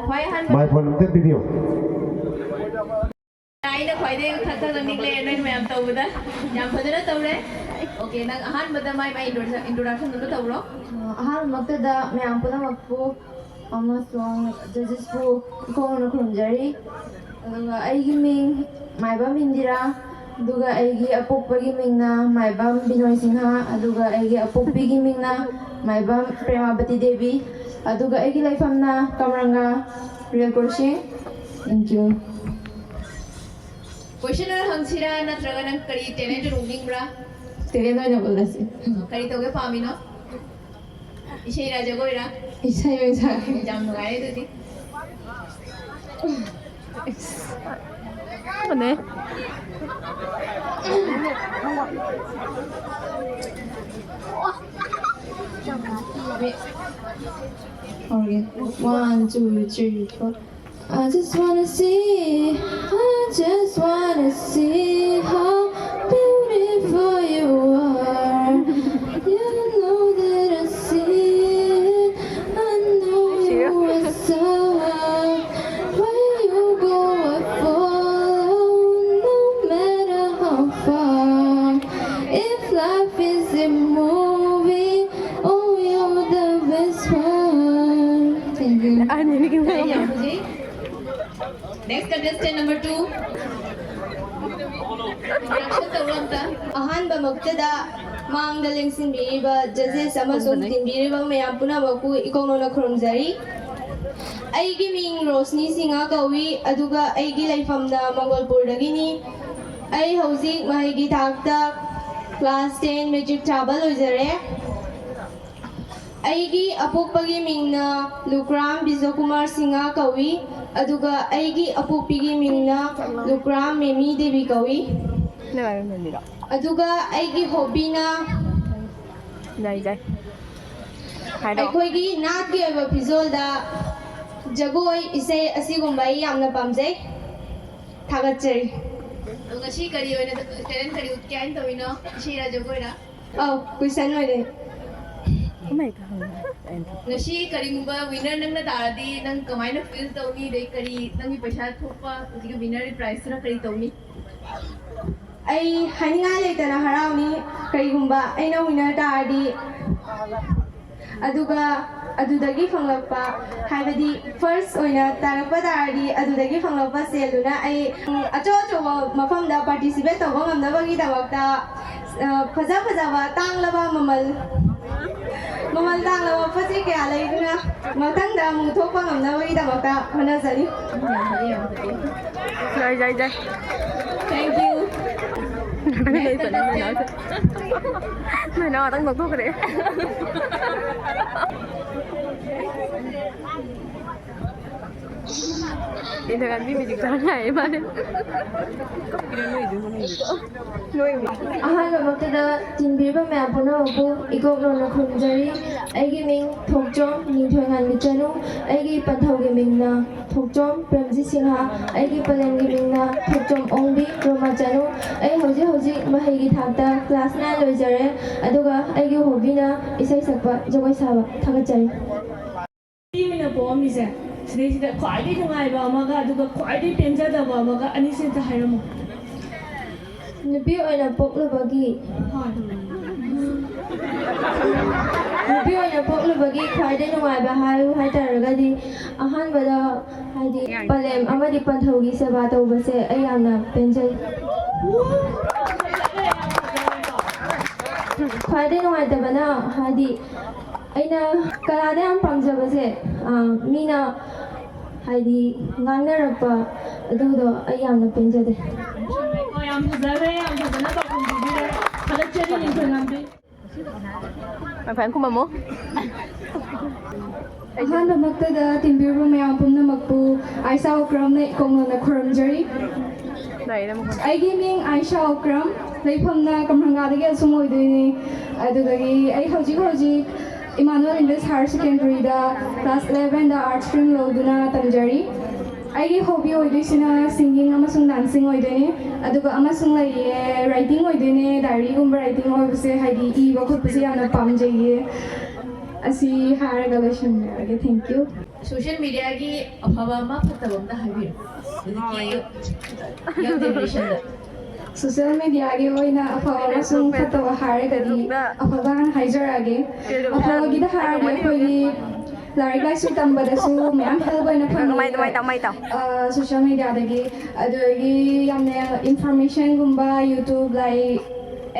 ꯈ꯭ꯋꯥꯏ ꯑꯍꯥꯟꯕ ꯃꯥꯏꯐꯣꯟ ꯑꯝꯇ ꯄꯤꯕꯤꯌꯨ꯫ ꯑꯩꯅ ꯈ꯭ꯋꯥꯏꯗꯒꯤ ꯊꯛ ꯊꯛ ꯅꯤꯛꯂꯦ ꯅꯣꯏ ꯃꯌꯥꯝ ꯇꯧꯕꯗ꯫ ꯌꯥꯝ ꯐꯖꯅ ꯇꯧꯔꯦ꯫ ꯑꯣꯀꯦ, ꯅꯪ ꯑꯍꯥꯟꯕꯗ ꯃꯥꯏ ꯃꯥꯏ introduction ꯑꯃ ꯇꯧꯔꯣ꯫ ꯑꯍꯥꯟꯕꯃꯛꯇꯗ ꯃꯌꯥꯝ ꯄꯨꯝꯅꯃꯛꯄꯨ ꯑꯃꯁꯨꯡ judgesꯄꯨ ꯏꯈꯣꯡꯅ ꯈꯨꯔꯨꯝꯖꯔꯤ꯫ ꯑꯗꯨꯒ ꯑꯩꯒꯤ ꯃꯤꯡ ꯃꯥꯏꯕꯝ ꯏꯟꯗꯤꯔꯥ, ꯑꯗꯨꯒ ꯑꯩꯒꯤ ꯑꯄꯣꯛꯄꯒꯤ ꯃꯤꯡꯅ ꯃꯥꯏꯕꯝ ꯕꯤꯅꯣꯏ ꯁꯤꯡꯍ, ꯑꯗꯨꯒ ꯑꯩꯒꯤ ꯑꯄꯣꯛꯄꯤꯒꯤ ꯃꯤꯡꯅ ꯃꯥꯏꯕꯝ ꯄ꯭ꯔꯦꯃꯥꯕꯇꯤ ꯗꯦꯕꯤ, ꯑꯗꯨꯒ ꯑꯩꯒꯤ ꯂꯩꯐꯝꯅ ꯀꯝꯔꯪꯒ rail crossing. Thank you꯫ Question ꯑꯣꯏꯅ ꯍꯪꯁꯤꯔꯥ ꯅꯠꯇ꯭ꯔꯒ ꯅꯪ ꯀꯔꯤ talent ꯑꯣꯏꯅ ꯎꯠꯅꯤꯡꯕ꯭ꯔꯥ? Talent ꯑꯣꯏꯅ ꯎꯠꯂꯁꯤ꯫ ꯀꯔꯤ ꯇꯧꯒꯦ ꯄꯥꯝꯃꯤꯅꯣ? ꯏꯁꯩꯔꯥ ꯖꯒꯣꯏꯔꯥ? ꯏꯁꯩ ꯑꯣꯏꯅ ꯁꯛꯑꯒꯦ꯫ ꯌꯥꯝ ꯅꯨꯡꯉꯥꯏꯔꯦ ꯑꯗꯨꯗꯤ꯫ ꯃꯥꯅꯦ꯫ ꯍꯧꯔꯒꯦ꯫ One, two, three, four. I just wanna see, I just wanna see how beautiful you are. You know that I see it, I know you are so high. Where you go, I follow, no matter how far. If life is a movie, oh, you're the best one. Thank you. ꯑꯍꯟꯁꯤꯅ ꯀꯩꯝ ꯈꯪꯉꯝꯃꯣꯏ꯫ Next contestant number two. Introduction ꯇꯧꯔꯣ ꯑꯝꯇ꯫ ꯑꯍꯥꯟꯕꯃꯛꯇꯗ ꯃꯥꯡꯗ ꯂꯦꯡꯁꯤꯟꯕꯤꯔꯤꯕ judges ꯑꯃꯁꯨꯡ ꯇꯤꯟꯕꯤꯔꯤꯕ ꯃꯌꯥꯝ ꯄꯨꯝꯅꯃꯛꯄꯨ ꯏꯀꯣꯛꯅꯧꯅ ꯈꯨꯔꯨꯝꯖꯔꯤ꯫ ꯑꯩꯒꯤ ꯃꯤꯡ ꯔꯣꯁꯅꯤ ꯁꯤꯡꯍ ꯀꯧꯏ, ꯑꯗꯨꯒ ꯑꯩꯒꯤ ꯂꯩꯐꯝꯅ ꯃꯪꯒꯣꯜꯄꯨꯔꯗꯒꯤꯅꯤ꯫ ꯑꯩ ꯍꯧꯖꯤꯛ ꯃꯍꯩꯒꯤ ꯊꯥꯛꯇ class ten matric ꯊꯥꯕ ꯂꯣꯏꯖꯔꯦ꯫ ꯑꯩꯒꯤ ꯑꯄꯣꯛꯄꯒꯤ ꯃꯤꯡꯅ ꯂꯨꯀ꯭ꯔꯥꯝ ꯕꯤꯖꯣꯀꯨꯃꯥꯔ ꯁꯤꯡꯍ ꯀꯧꯏ, ꯑꯗꯨꯒ ꯑꯩꯒꯤ ꯑꯄꯣꯛꯄꯤꯒꯤ ꯃꯤꯡꯅ ꯂꯨꯀ꯭ꯔꯥꯝ ꯃꯦꯃꯤ ꯗꯦꯕꯤ ꯀꯧꯏ꯫ ꯅꯪ ꯃꯃꯤꯡꯗꯣ? ꯑꯗꯨꯒ ꯑꯩꯒꯤ hobbyꯅ ꯌꯥꯏ, ꯌꯥꯏ꯫ ꯍꯥꯏꯔꯛꯑꯣ꯫ ꯑꯩꯈꯣꯏꯒꯤ ꯅꯥꯠꯀꯤ ꯑꯣꯏꯕ ꯐꯤꯖꯣꯜꯗ ꯖꯒꯣꯏ, ꯏꯁꯩ ꯑꯁꯤꯒꯨꯝꯕ ꯑꯩ ꯌꯥꯝꯅ ꯄꯥꯝꯖꯩ꯫ ꯊꯥꯒꯠꯆꯔꯤ꯫ ꯑꯗꯣ ꯉꯁꯤ ꯀꯔꯤ ꯑꯣꯏꯅ talent ꯀꯔꯤ ꯎꯠꯀꯦ ꯍꯥꯏꯅ ꯇꯧꯔꯤꯅꯣ? ꯏꯁꯩꯔꯥ ꯖꯒꯣꯏꯔꯥ? ꯑꯧ, question ꯑꯣꯏꯔꯦ꯫ ꯉꯁꯤ ꯀꯔꯤꯒꯨꯝꯕ winner ꯅꯪꯅ ꯇꯥꯔꯗꯤ ꯅꯪ ꯀꯃꯥꯏꯅ feel ꯇꯧꯅꯤ? ꯑꯗꯩ ꯀꯔꯤ ꯅꯪꯒꯤ ꯄꯩꯁꯥ ꯊꯣꯛꯄ ꯍꯧꯖꯤꯛꯀꯤ winner prizeꯇꯨꯅ ꯀꯔꯤ ꯇꯧꯅꯤ? ꯑꯩ ꯍꯥꯏꯅꯤꯡꯉꯥꯏ ꯂꯩꯇꯅ ꯍꯔꯥꯎꯅꯤ꯫ ꯀꯔꯤꯒꯨꯝꯕ ꯑꯩꯅ winner ꯇꯥꯔꯗꯤ, ꯑꯗꯨꯒ ꯑꯗꯨꯗꯒꯤ ꯐꯪꯂꯛꯄ, ꯍꯥꯏꯕꯗꯤ first ꯑꯣꯏꯅ ꯇꯥꯔꯛꯄ ꯇꯥꯔꯗꯤ, ꯑꯗꯨꯗꯒꯤ ꯐꯪꯂꯛꯄ ꯁꯦꯜꯗꯨꯅ ꯑꯩ, ꯎꯝ, ꯑꯆꯧ ꯑꯆꯧꯕ ꯃꯐꯝꯗ participate ꯇꯧꯕ ꯉꯝꯅꯕꯒꯤꯗꯃꯛꯇ, ꯑ, ꯐꯖ ꯐꯖꯕ ꯇꯥꯡꯂꯕ ꯃꯃꯜ, ꯃꯃꯜ ꯇꯥꯡꯂꯕ ꯄꯣꯠ ꯆꯩ ꯀꯌꯥ ꯂꯩꯗꯨꯅ ꯃꯊꯪꯗ ꯑꯃꯨꯛ ꯊꯣꯛꯄ ꯉꯝꯅꯕꯒꯤꯗꯃꯛꯇ ꯍꯣꯠꯅꯖꯔꯤ꯫ ꯌꯥꯏ, ꯌꯥꯏ, ꯌꯥꯏ꯫ Thank you꯫ ꯅꯣꯏ ꯐꯅ ꯅꯣꯏ ꯅꯥꯎ꯫ ꯅꯣꯏ ꯅꯥꯎ ꯉꯥꯛꯇꯪ ꯅꯣꯛꯊꯣꯛꯈ꯭ꯔꯦ꯫ ꯏꯟꯗꯤꯔꯥ ꯒꯥꯟꯙꯤ ꯃ꯭ꯌꯨꯖꯤꯛ ꯇꯥꯔ ꯉꯥꯏ ꯃꯥꯅꯦ꯫ ꯑꯍꯥꯟꯕꯃꯛꯇꯗ ꯇꯤꯟꯕꯤꯔꯤꯕ ꯃꯌꯥꯝ ꯄꯨꯝꯅꯃꯛꯄꯨ ꯏꯀꯣꯛ ꯂꯣꯟꯅ ꯈꯨꯔꯨꯝꯖꯔꯤ꯫ ꯑꯩꯒꯤ ꯃꯤꯡ ꯊꯣꯛꯆꯣꯝ ꯅꯤꯡꯊꯣꯏꯉꯥꯟꯕꯤ ꯆꯅꯨ꯫ ꯑꯩꯒꯤ ꯄꯟꯊꯧꯒꯤ ꯃꯤꯡꯅ ꯊꯣꯛꯆꯣꯝ ꯄ꯭ꯔꯦꯝꯖꯤꯠ ꯁꯤꯡꯍ꯫ ꯑꯩꯒꯤ ꯄꯂꯦꯝꯒꯤ ꯃꯤꯡꯅ ꯊꯣꯛꯆꯣꯝ ꯑꯣꯡꯕꯤ ꯔꯣꯃꯥ ꯆꯅꯨ꯫ ꯑꯩ ꯍꯧꯖꯤꯛ ꯍꯧꯖꯤꯛ ꯃꯍꯩꯒꯤ ꯊꯥꯛꯇ class nine ꯂꯣꯏꯖꯔꯦ, ꯑꯗꯨꯒ ꯑꯩꯒꯤ hobbyꯅ ꯏꯁꯩ ꯁꯛꯄ, ꯖꯒꯣꯏ ꯁꯥꯕ꯫ ꯊꯥꯒꯠꯆꯔꯤ꯫ ꯅꯨꯄꯤ ꯑꯣꯏꯅ ꯄꯣꯛꯑꯝꯃꯤꯁꯦ, ꯁꯤꯗꯩꯁꯤꯗ ꯈ꯭ꯋꯥꯏꯗꯒꯤ ꯅꯨꯡꯉꯥꯏꯕ ꯑꯃꯒ ꯑꯗꯨꯒ ꯈ꯭ꯋꯥꯏꯗꯒꯤ ꯄꯦꯟꯖꯗꯕ ꯑꯃꯒ ꯑꯅꯤꯁꯦ ꯑꯝꯇ ꯍꯥꯏꯔꯝꯃꯨ꯫ ꯅꯨꯄꯤ ꯑꯣꯏꯅ ꯄꯣꯛꯂꯨꯕꯒꯤ, ꯍꯣꯏ꯫ ꯅꯨꯄꯤ ꯑꯣꯏꯅ ꯄꯣꯛꯂꯨꯕꯒꯤ ꯈ꯭ꯋꯥꯏꯗꯒꯤ ꯅꯨꯡꯉꯥꯏꯕ ꯍꯥꯏꯌꯨ ꯍꯥꯏꯇꯥꯔꯒꯗꯤ, ꯑꯍꯥꯟꯕꯗ ꯍꯥꯏꯗꯤ ꯄꯂꯦꯝ ꯑꯃꯗꯤ ꯄꯟꯊꯧꯒꯤ ꯁꯦꯕꯥ ꯇꯧꯕꯁꯦ ꯑꯩ ꯌꯥꯝꯅ ꯄꯦꯟꯖꯩ꯫ ꯈ꯭ꯋꯥꯏꯗꯒꯤ ꯅꯨꯡꯉꯥꯏꯇꯕꯅ ꯍꯥꯏꯗꯤ ꯑꯩꯅ ꯀꯂꯥꯗ ꯌꯥꯝ ꯄꯥꯝꯖꯕꯁꯦ, ꯑ, ꯃꯤꯅ ꯍꯥꯏꯗꯤ ꯉꯥꯡꯅꯔꯛꯄ ꯑꯗꯨꯗꯣ ꯑꯩ ꯌꯥꯝꯅ ꯄꯦꯟꯖꯗꯦ꯫ ꯌꯥꯝ ꯐꯖꯈ꯭ꯔꯦ, ꯌꯥꯝ ꯐꯖꯅ ꯄꯥꯎꯈꯨꯝ ꯄꯤꯕꯤꯔꯦ꯫ ꯊꯥꯒꯠꯆꯔꯤ, ꯅꯤꯡꯊꯧ ꯉꯝꯕꯤ꯫ ꯃꯥꯏ ꯐꯖꯅ ꯈꯨꯝꯃꯝꯃꯣ꯫ ꯑꯍꯥꯟꯕꯃꯛꯇꯗ ꯇꯤꯟꯕꯤꯔꯕ ꯃꯌꯥꯝ ꯄꯨꯝꯅꯃꯛꯄꯨ ꯑꯥꯏꯁꯥ ꯑꯣꯀ꯭ꯔꯝꯅ ꯏꯀꯣꯛ ꯂꯣꯟꯅ ꯈꯨꯔꯨꯝꯖꯔꯤ꯫ ꯂꯥꯛꯑꯦ, ꯂꯥꯛꯑꯦ꯫ ꯑꯩꯒꯤ ꯃꯤꯡ ꯑꯥꯏꯁꯥ ꯑꯣꯀ꯭ꯔꯝ, ꯂꯩꯐꯝꯅ ꯀꯝꯔꯪꯒꯥꯗꯒꯤ ꯑꯁꯨꯝ ꯑꯣꯏꯗꯣꯏꯅꯤ꯫ ꯑꯗꯨꯗꯒꯤ ꯑꯩ ꯍꯧꯖꯤꯛ ꯍꯧꯖꯤꯛ Emmanuel English Higher Secondary ꯗ class eleven ꯗ arts stream ꯂꯧꯗꯨꯅ ꯇꯝꯖꯔꯤ꯫ ꯑꯩꯒꯤ hobby ꯑꯣꯏꯗꯣꯏꯁꯤꯅ singing ꯑꯃꯁꯨꯡ dancing ꯑꯣꯏꯗꯣꯏꯅꯦ꯫ ꯑꯗꯨꯒ ꯑꯃꯁꯨꯡ ꯂꯩꯔꯤꯌꯦ, writing ꯑꯣꯏꯗꯣꯏꯅꯦ꯫ Diary ꯒꯨꯝꯕ writing ꯑꯣꯏꯕꯁꯦ ꯍꯥꯏꯗꯤ ꯏꯕ ꯈꯣꯠꯄꯁꯦ ꯌꯥꯝꯅ ꯄꯥꯝꯖꯩꯌꯦ꯫ ꯑꯁꯤ ꯍꯥꯏꯔꯒ ꯂꯣꯏꯁꯤꯟꯖꯔꯒꯦ꯫ Thank you꯫ Social media ꯒꯤ ꯑꯐꯕ ꯑꯃ ꯐꯠꯇꯕ ꯑꯝꯇ ꯍꯥꯏꯕꯤꯌꯨ, ꯍꯧꯖꯤꯛꯀꯤ young generation ꯗ꯫ Social media ꯒꯤ ꯑꯣꯏꯅ ꯑꯐꯕ ꯑꯃꯁꯨꯡ ꯐꯠꯇꯕ ꯍꯥꯏꯔꯒꯗꯤ, ꯑꯐꯕ ꯍꯥꯟꯅ ꯍꯥꯏꯖꯔꯛꯑꯒꯦ꯫ ꯑꯐꯕꯒꯤꯗ ꯍꯥꯏꯔꯗꯤ ꯑꯩꯈꯣꯏꯒꯤ ꯂꯥꯏꯔꯤꯛ ꯂꯥꯏꯁꯨ ꯇꯝꯕꯗꯁꯨ ꯃꯌꯥꯝ help ꯑꯣꯏꯅ ꯐꯪꯉꯤ꯫ ꯃꯥꯏ ꯇꯧ, ꯃꯥꯏ ꯇꯧ꯫ ꯑ, social media ꯗꯒꯤ꯫ ꯑꯗꯨꯗꯒꯤ ꯌꯥꯝꯅ information ꯒꯨꯝꯕ YouTube, like,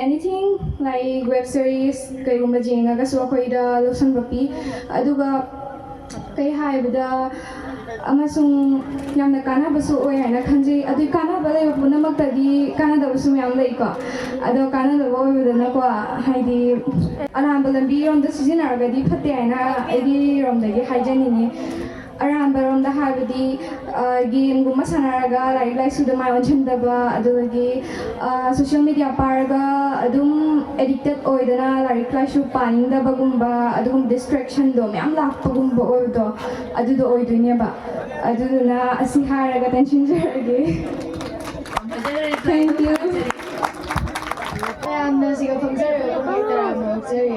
anything, like, web series ꯀꯩꯒꯨꯝꯕ ꯌꯦꯡꯉꯒꯁꯨ ꯑꯩꯈꯣꯏꯗ ꯂꯧꯁꯤꯟꯕ ꯄꯤ꯫ ꯑꯗꯨꯒ ꯀꯩ ꯍꯥꯏꯕꯗ, ꯑꯃꯁꯨꯡ ꯌꯥꯝꯅ ꯀꯥꯟꯅꯕꯁꯨ ꯑꯣꯏ ꯍꯥꯏꯅ ꯈꯟꯖꯩ꯫ ꯑꯗꯨ ꯀꯥꯟꯅꯕ ꯂꯩꯕ ꯄꯨꯝꯅꯃꯛꯇꯗꯤ ꯀꯥꯟꯅꯗꯕꯁꯨ ꯃꯌꯥꯝ ꯂꯩꯀꯣ꯫ ꯑꯗꯣ ꯀꯥꯟꯅꯗꯕ ꯑꯣꯏꯕꯗꯅꯀꯣ, ꯍꯥꯏꯗꯤ ꯑꯔꯥꯟꯕ ꯂꯝꯕꯤꯔꯣꯝꯗ ꯁꯤꯖꯤꯟꯅꯔꯒꯗꯤ ꯐꯠꯇꯦ ꯍꯥꯏꯅ ꯑꯩꯒꯤ ꯔꯣꯝꯗꯒꯤ ꯍꯥꯏꯖꯅꯤꯡꯉꯤ꯫ ꯑꯔꯥꯟꯕꯔꯣꯝꯗ ꯍꯥꯏꯕꯗꯤ, ꯑ, game ꯒꯨꯝꯕ ꯁꯥꯟꯅꯔꯒ ꯂꯥꯏꯔꯤꯛ ꯂꯥꯏꯁꯨꯗ ꯃꯥꯏ ꯑꯣꯟꯁꯤꯟꯗꯕ, ꯑꯗꯨꯗꯒꯤ, ꯑ, social media ꯄꯥꯏꯔꯒ ꯑꯗꯨꯝ addicted ꯑꯣꯏꯗꯅ ꯂꯥꯏꯔꯤꯛ ꯂꯥꯏꯁꯨ ꯄꯥꯅꯤꯡꯗꯕꯒꯨꯝꯕ, ꯑꯗꯨꯒꯨꯝꯕ distraction ꯗꯣ ꯃꯌꯥꯝ ꯂꯥꯛꯄꯒꯨꯝꯕ ꯑꯣꯏꯕꯗꯣ, ꯑꯗꯨꯗꯣ ꯑꯣꯏꯗꯣꯏꯅꯦꯕ꯫ ꯑꯗꯨꯗꯨꯅ ꯑꯁꯤ ꯍꯥꯏꯔꯒ ꯇꯦꯟꯁꯤꯟꯖꯔꯒꯦ꯫ Thank you꯫ ꯃꯌꯥꯝꯅ ꯁꯤꯒ ꯐꯝꯖꯔꯒ ꯄꯨꯡ ꯇꯔꯥ ꯅꯣꯛꯆꯔꯤ꯫